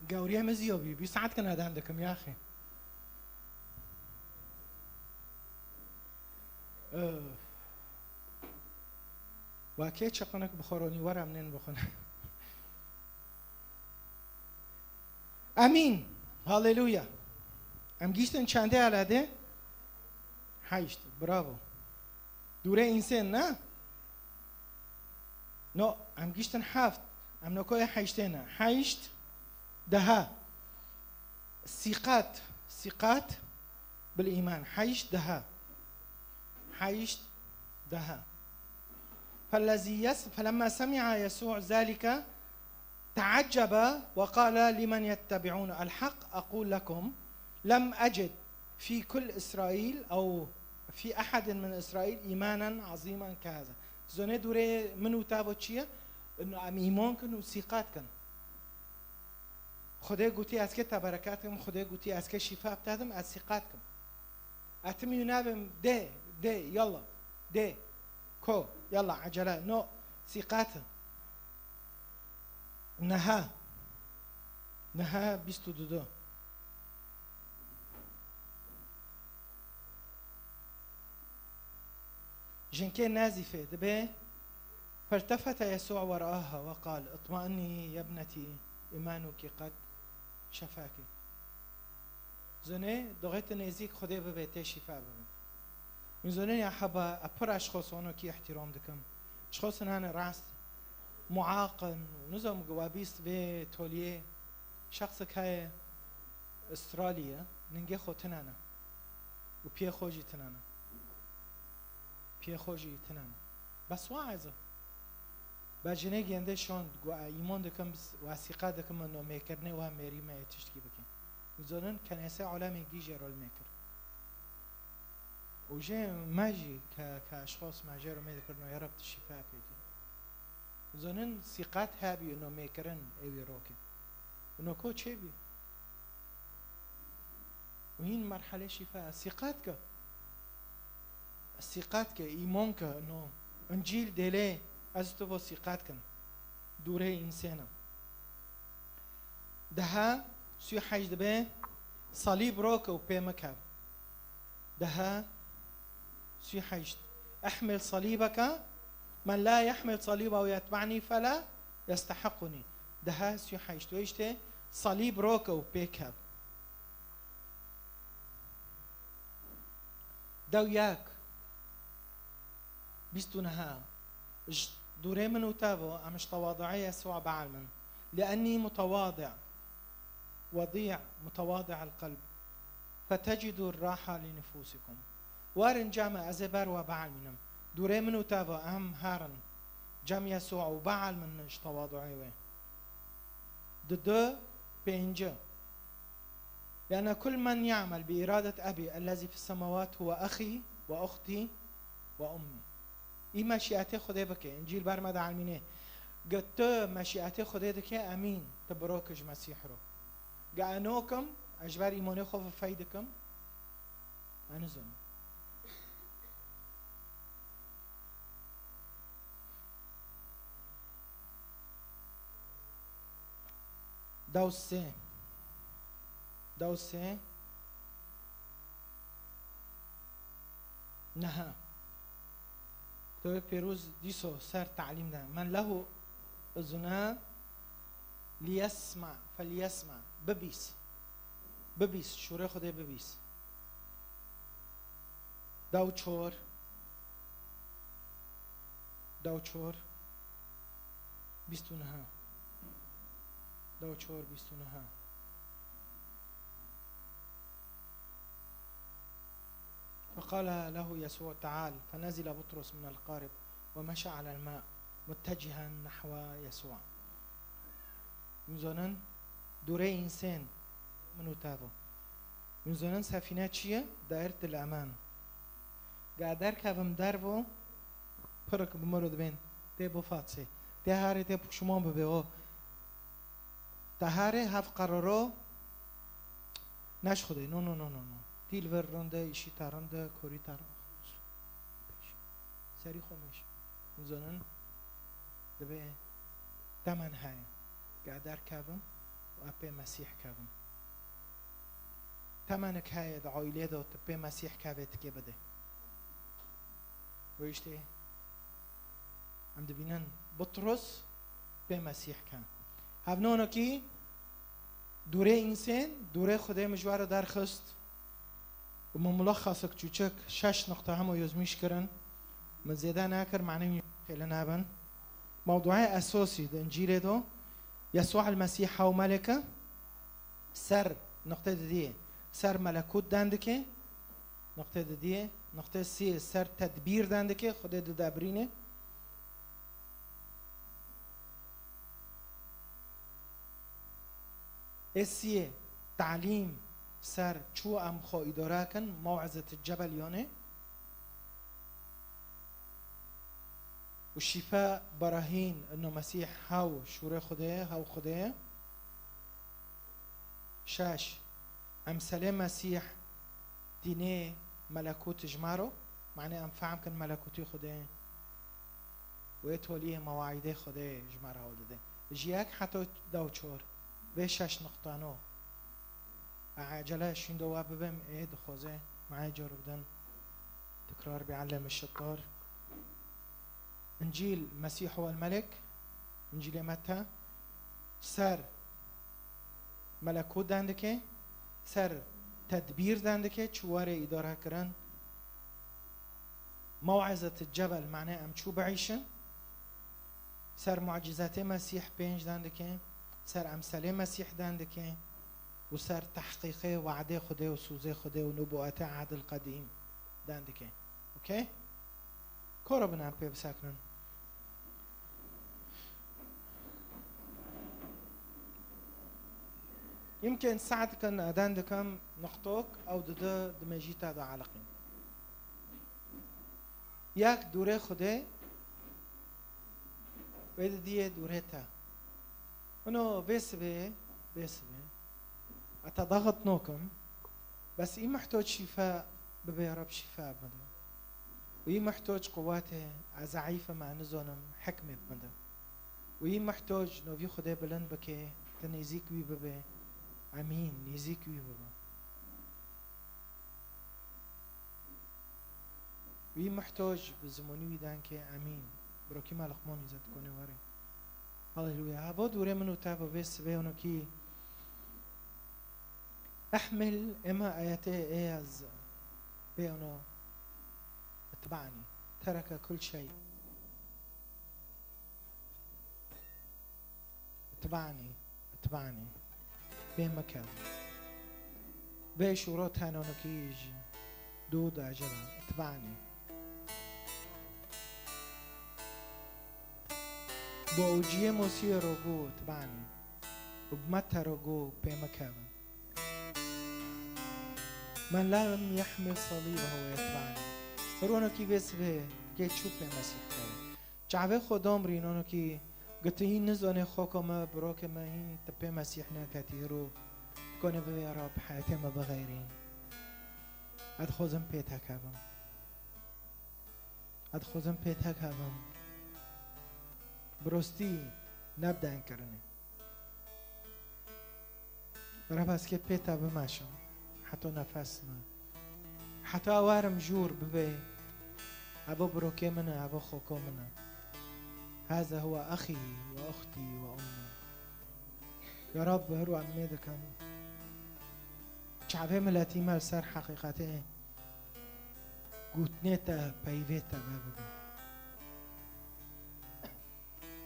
Gewriye min ziyo bî, bî saet kine dem dikim yaxê. Öf. Wa kê çiqinik bi xwe ronî were em nên bixwin. Emîn. Haleluya. Em gîştin çendê eladê? Heşt. Bravo. Dûrê însên ne? No, em gîştin heft. Em nokoyê heştê ne. Heşt, deha. Sîqat. Sîqat. Bil îman. Heşt deha. Heşt deha. فالذي يس-، فلما سمع يسوع ذلك تعجب وقال لمن يتبعون: الحق أقول لكم لم أجد في كل إسرائيل أو في أحد من إسرائيل إيمانا عظيما كهذا. Zonê dûrê min û tavo çi ye? Ino em îman kin û sîqat kin. Xwedê gotî ez kê te bereket kim, Xwedê gotî ez kê şîfa bitedim, ez sîqat kim. Etim yû nabim, dê, dê, yalla, dê, ko, yalla, ecele, no, sîqat. Neha, neha bîst û du. Jinkê Nazîfê dibe, فالتفت يسوع ورآها وقال: اطمئني يا ابنتي، إيمانك قد شفاك. Zonê, doxê tu nêzîk Xwedê bibe, tê şîfa bibe. Min zonê ya heba, e pir eşxos ono kî îhtîram dikim. Eşxos hene rast, muaqin, û nizam ge we bîst vê toliyê, şexsek heye Astraliya, ningê xwe tinane. Û piyê xwe jî tinane. Piyê xwe jî tinane. Bes waez e. Be jinê gêndê şand, got, e, îman dikim, wesîqe dikim, min nomêkirinê we mêrî me yê tiştkî bikin. Min zonin kenêsê alemê gî jê rol mêkir. Û jê me jî ke, ke eşxos me jê re mê dikirno, ya Reb tu şîfa pê dî. Min zonin sîqet hebî nomêkirin ê wî rokê. Û noko çê bî? Û Hîn merhele şîfa, sîqat ke. Sîqat ke, îmon ke, no. Încîl dêlê, ez tu vo sîqat kin. Dûrê însêna. Daha, sî heşt dibe, salîb roke û pê min kev. Daha, sî heşt. Ehmil salîbeke, men la yehmil salîba ve yetbe'nî fela yestehiqunî. Daha, sî heşt. Wê işte, salîb roke û pê kev. Dew yek, bîst û neh. Ji dûrê min û te vo, em ji tewaduê Yesûa bielmin. Liennî mutewadi', wedî', mutewadi'el qelb. Fetecidu raha li nufûsikum. Werin cem me, ez ê ber we bielmînim. Dûrê min û te vo, em herin cem Yesûa û bielmin ji tewaduê wê. Di du, pênc. لأن كل من يعمل بإرادة أبي الذي في السماوات هو أخي وأختي وأمي. Î meşîetê Xwedê bike. Încîl ber me dielmîne. Ge tu meşîetê Xwedê dike, emîn, tu bi roke ji Mesîh ro. Ge ez nokim, ez ji ber îmonê xwe ve fey dikim. Ez nizanim. Dew sê. Dew sê. Neha. Kitêbê Pîroz dîso ser telîm de. Men lehu uzune liyesma, felyesma. Bibîs. Bibîs. Şûrê Xwedê bibîs. Dew çor. Dew çor. Bîst û neh. Dew çor, bîst û neh. فقال له يسوع: تعال. فنزل بطرس من القارب ومشى على الماء متجها نحو يسوع. Em zonin dûrê însên min û te vo. Em zonin sefîne çi ye? Daîretil eman. Ga derkevim dervo, pirik bi miro dibên, tê bifatsê. Tê harê tê puşman bibê o. Te harê hev qeraro neş Xwedê. No, no, no, no, no. Tî li vir rind e, îşî te rind e, korî te rind e. Serî xwe meş. Em zonin dibê temen heye. Ga derkevim û ez pê Mesîh kevim. Temenik heye di aîlê de tu pê Mesîh kevê tikê bidê. Wê işte em dibînin Bitrus pê Mesîh ke. Hevnonekî dûrê însên, dûrê Xwedê min ji we re derxist. Û min mulaxasek çûçik, şeş nuqta hema yozmîş kirin. Min zêde nekir, manê wî xêle nebin. Mewduê esosî di Încîlê de, Yesûa el-Mesîh hew meleke, ser, nuqtê didiyê, ser melekût den dike, nuqtê didiyê, nuqtê sê ser tedbîr den dike, Xwedê didebrîne. Ê siyê, talîm ser çû em xwe îdare kin, mew'izetil cebel yanê. Û şîfe berahîn, ino Mesîh hew şûrê Xwedê ye, hew Xwedê ye. Şeş, emselê Mesîh dînê melekût ji me ro, manê em fehm kin melekûtî Xwedê ye. Wê toliyê mewaîdê Xwedê ji me re hewl dide. Ji yek heta dew çor. Vê şeş nuqtano. Ez ecele şûnde we bibim, ê dixwaze, me ê cor bidin. Tekrar bi'ellem şittar. Încîl Mesîh wel Melek, Încîlê Mete, ser melekût den dike, ser tedbîr den dike, çi were îdare kirin. Mew'izetil cebel, manê em çû biîşin. Ser mucîzetê Mesîh pênc den dike, ser emselê Mesîh den dike û ser tehqîqê we'dê Xwedê û sûzê Xwedê û nubûetê ehdil qedîm den dike. Okey? Koro bin em pê bisekinin. Yimkin saet kin eden dikim nuqtok ew dide dimêjî te de aliqîn. Yek dûrê Xwedê, wê didiyê dûrê te. Ino vê sibê, vê sibê. Ata daxit nokim. Bes î mihtoc şîfa bibe, ya Rab şîfa bide. Û î mihtoc quwetê, ez zeîf im, ez nizanim, hikmê bide. Û î mihtoc novî Xwedê bilind bike, tu nêzîk wî bibe. Emîn, nêzîk wî bibe. Wî mihtoc bi zimonî wî dengê emîn. Birokî me Luqman îzet kone were. Haleluya. Hava dûrê min û te bi vê sibê onokî. Ehmil ema ayetê ê ez bê ono itbani. Tereke kul şey. Itbani, itbani. Pê meke. Vê şûro tenonokî ji dû de jira. Itbani. Bo uciyê Mosiyê ro gû itbani. Û bi me te ro gû pê meke. Men lem yehmil salîbehu ve itbani. Ronokî vê sibê kê çû pê Mesîh keve. Çavê xwe domrîn, onokî gotî hîn nizonê xoko me, birokê me hîn tu pê Mesîh neketî, hiro kone bivê Rab heyetê me bixeyrîn. Ez dixwazim pê te kevim. Ez dixwazim pê te kevim. Bi rostî ne bi dengkirinê. Reb ez kê pê te bimeşim, heta nefes me. Heta werim jûr bibê, evo birokê min e, evo xoko min e. Heze huwe exî we uxtî we ummî. Ya Rab, hiro em mê dikin. Çavê miletî me li ser heqîqetê, gotnê te, peyvê te vebibe.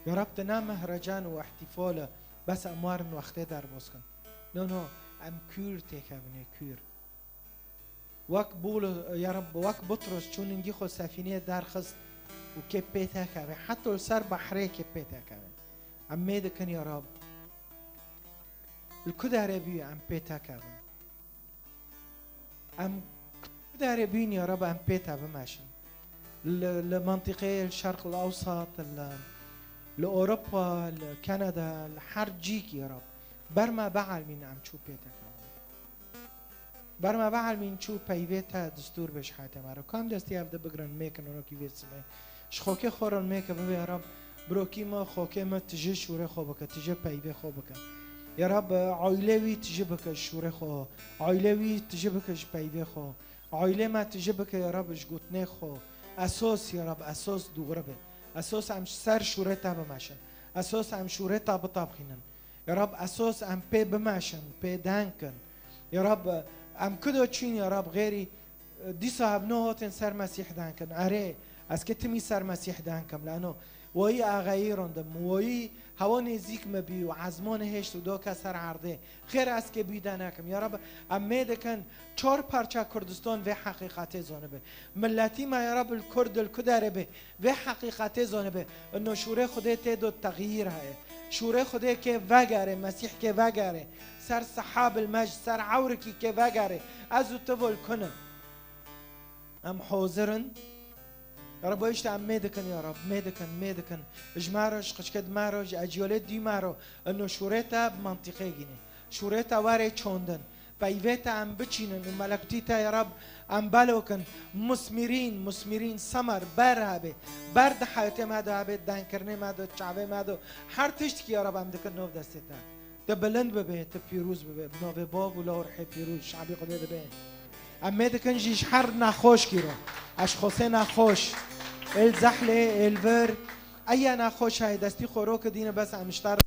Ya Rab, tu ne mehrecan û ihtifal e, bes em werin wextê derbas kin. No, no, em kûr têkevin ê, kûr. Wek Bûl-, ya Rab, wek Butros çû ningî xwe sefîneyê derxist û kê pê te keve, heta li ser behrê kê pê te keve. Em mê dikin, ya Rab, li ku derê bî em pê te kevin. Em ku derê bîn ya Rab, em pê te bimeşin. Li, li mentiqeyê, li Şerq el Ewsat, li, li Ewropa, li Kanada, li her cîkî ya Rab. Ber me bielmîn em çû pê te kevin. Ber me bielmîn çû peyvê te distûr be ji heyatê me re. Kam destî ev de bigrin, mêkin onokî vê sibê. Ji xokê xwe re mêke bibê ya Rab. Birokî me, xokê me tije şûrê xwe bike, tije peyvê xwe bike. Ya Rab, aîlê wî tije bike ji şûrê xwe. Aîlê wî tije bike ji peyvê xwe. Aîlê me tije bike ya Rab ji gotinê xwe. Esos ya Rab, esos dûre be. Esos em ji ser şûrê te bimeşin. Esos em şûrê te bitaxînin. Ya Rab, esos em pê bimeşin, pê deng kin. Ya Rab, em kudo çûn ya Rab, xêrî, e, dîsa hevno hatin ser Mesîh deng kin. Erê, ez kê timî ser Mesîh deng kim, leno wayî axeyî rindim, wayî hewa nêzîk me bî û ezmanê hêşt û doke ser erdê. Xêr ez kê bî de nekim. Ya Rab, em mê dikin çar parça Kurdistan vê heqîqetê zanibe. Miletî me ya Rab, li Kurd, li ku derê be, vê heqîqetê zanibe. Ino şûrê Xwedê tê do texyîr heye. Şûrê Xwedê kê vegere, Mesîh kê vegere. Ser sehabil mecid, ser ewrikî kê vegere. Ez û tu vol kunin. Em hazir in. Ya Rab, işte em mê dikin, ya Rab, mê dikin, mê dikin. Ji me re, ji qiçkê di me re, ji eciyalê dî me re. Ino şûrê te bi mentiqê gîne. Şûrê te were çandin. Peyvê te em biçînin û melekutî te ya Rab em belo kin. Musmirîn, musmirîn semer ber hebe. Ber di heyatê me de hebe, dengkirinê me de, çavê me de. Her tiştkî ya Rab em dikin nav destê te. Tu bilind bibe, tu pîroz bibe. Bi navê Bav û Lal û Rihê Pîroz, şabî Xwedê dibe. Em mê dikin jî ji her nexweşkî re. Eşxosê nexweş. Êl zehlê, êl vir. Eye nexweş heye, destî xwe ro kidîne bes em ji te re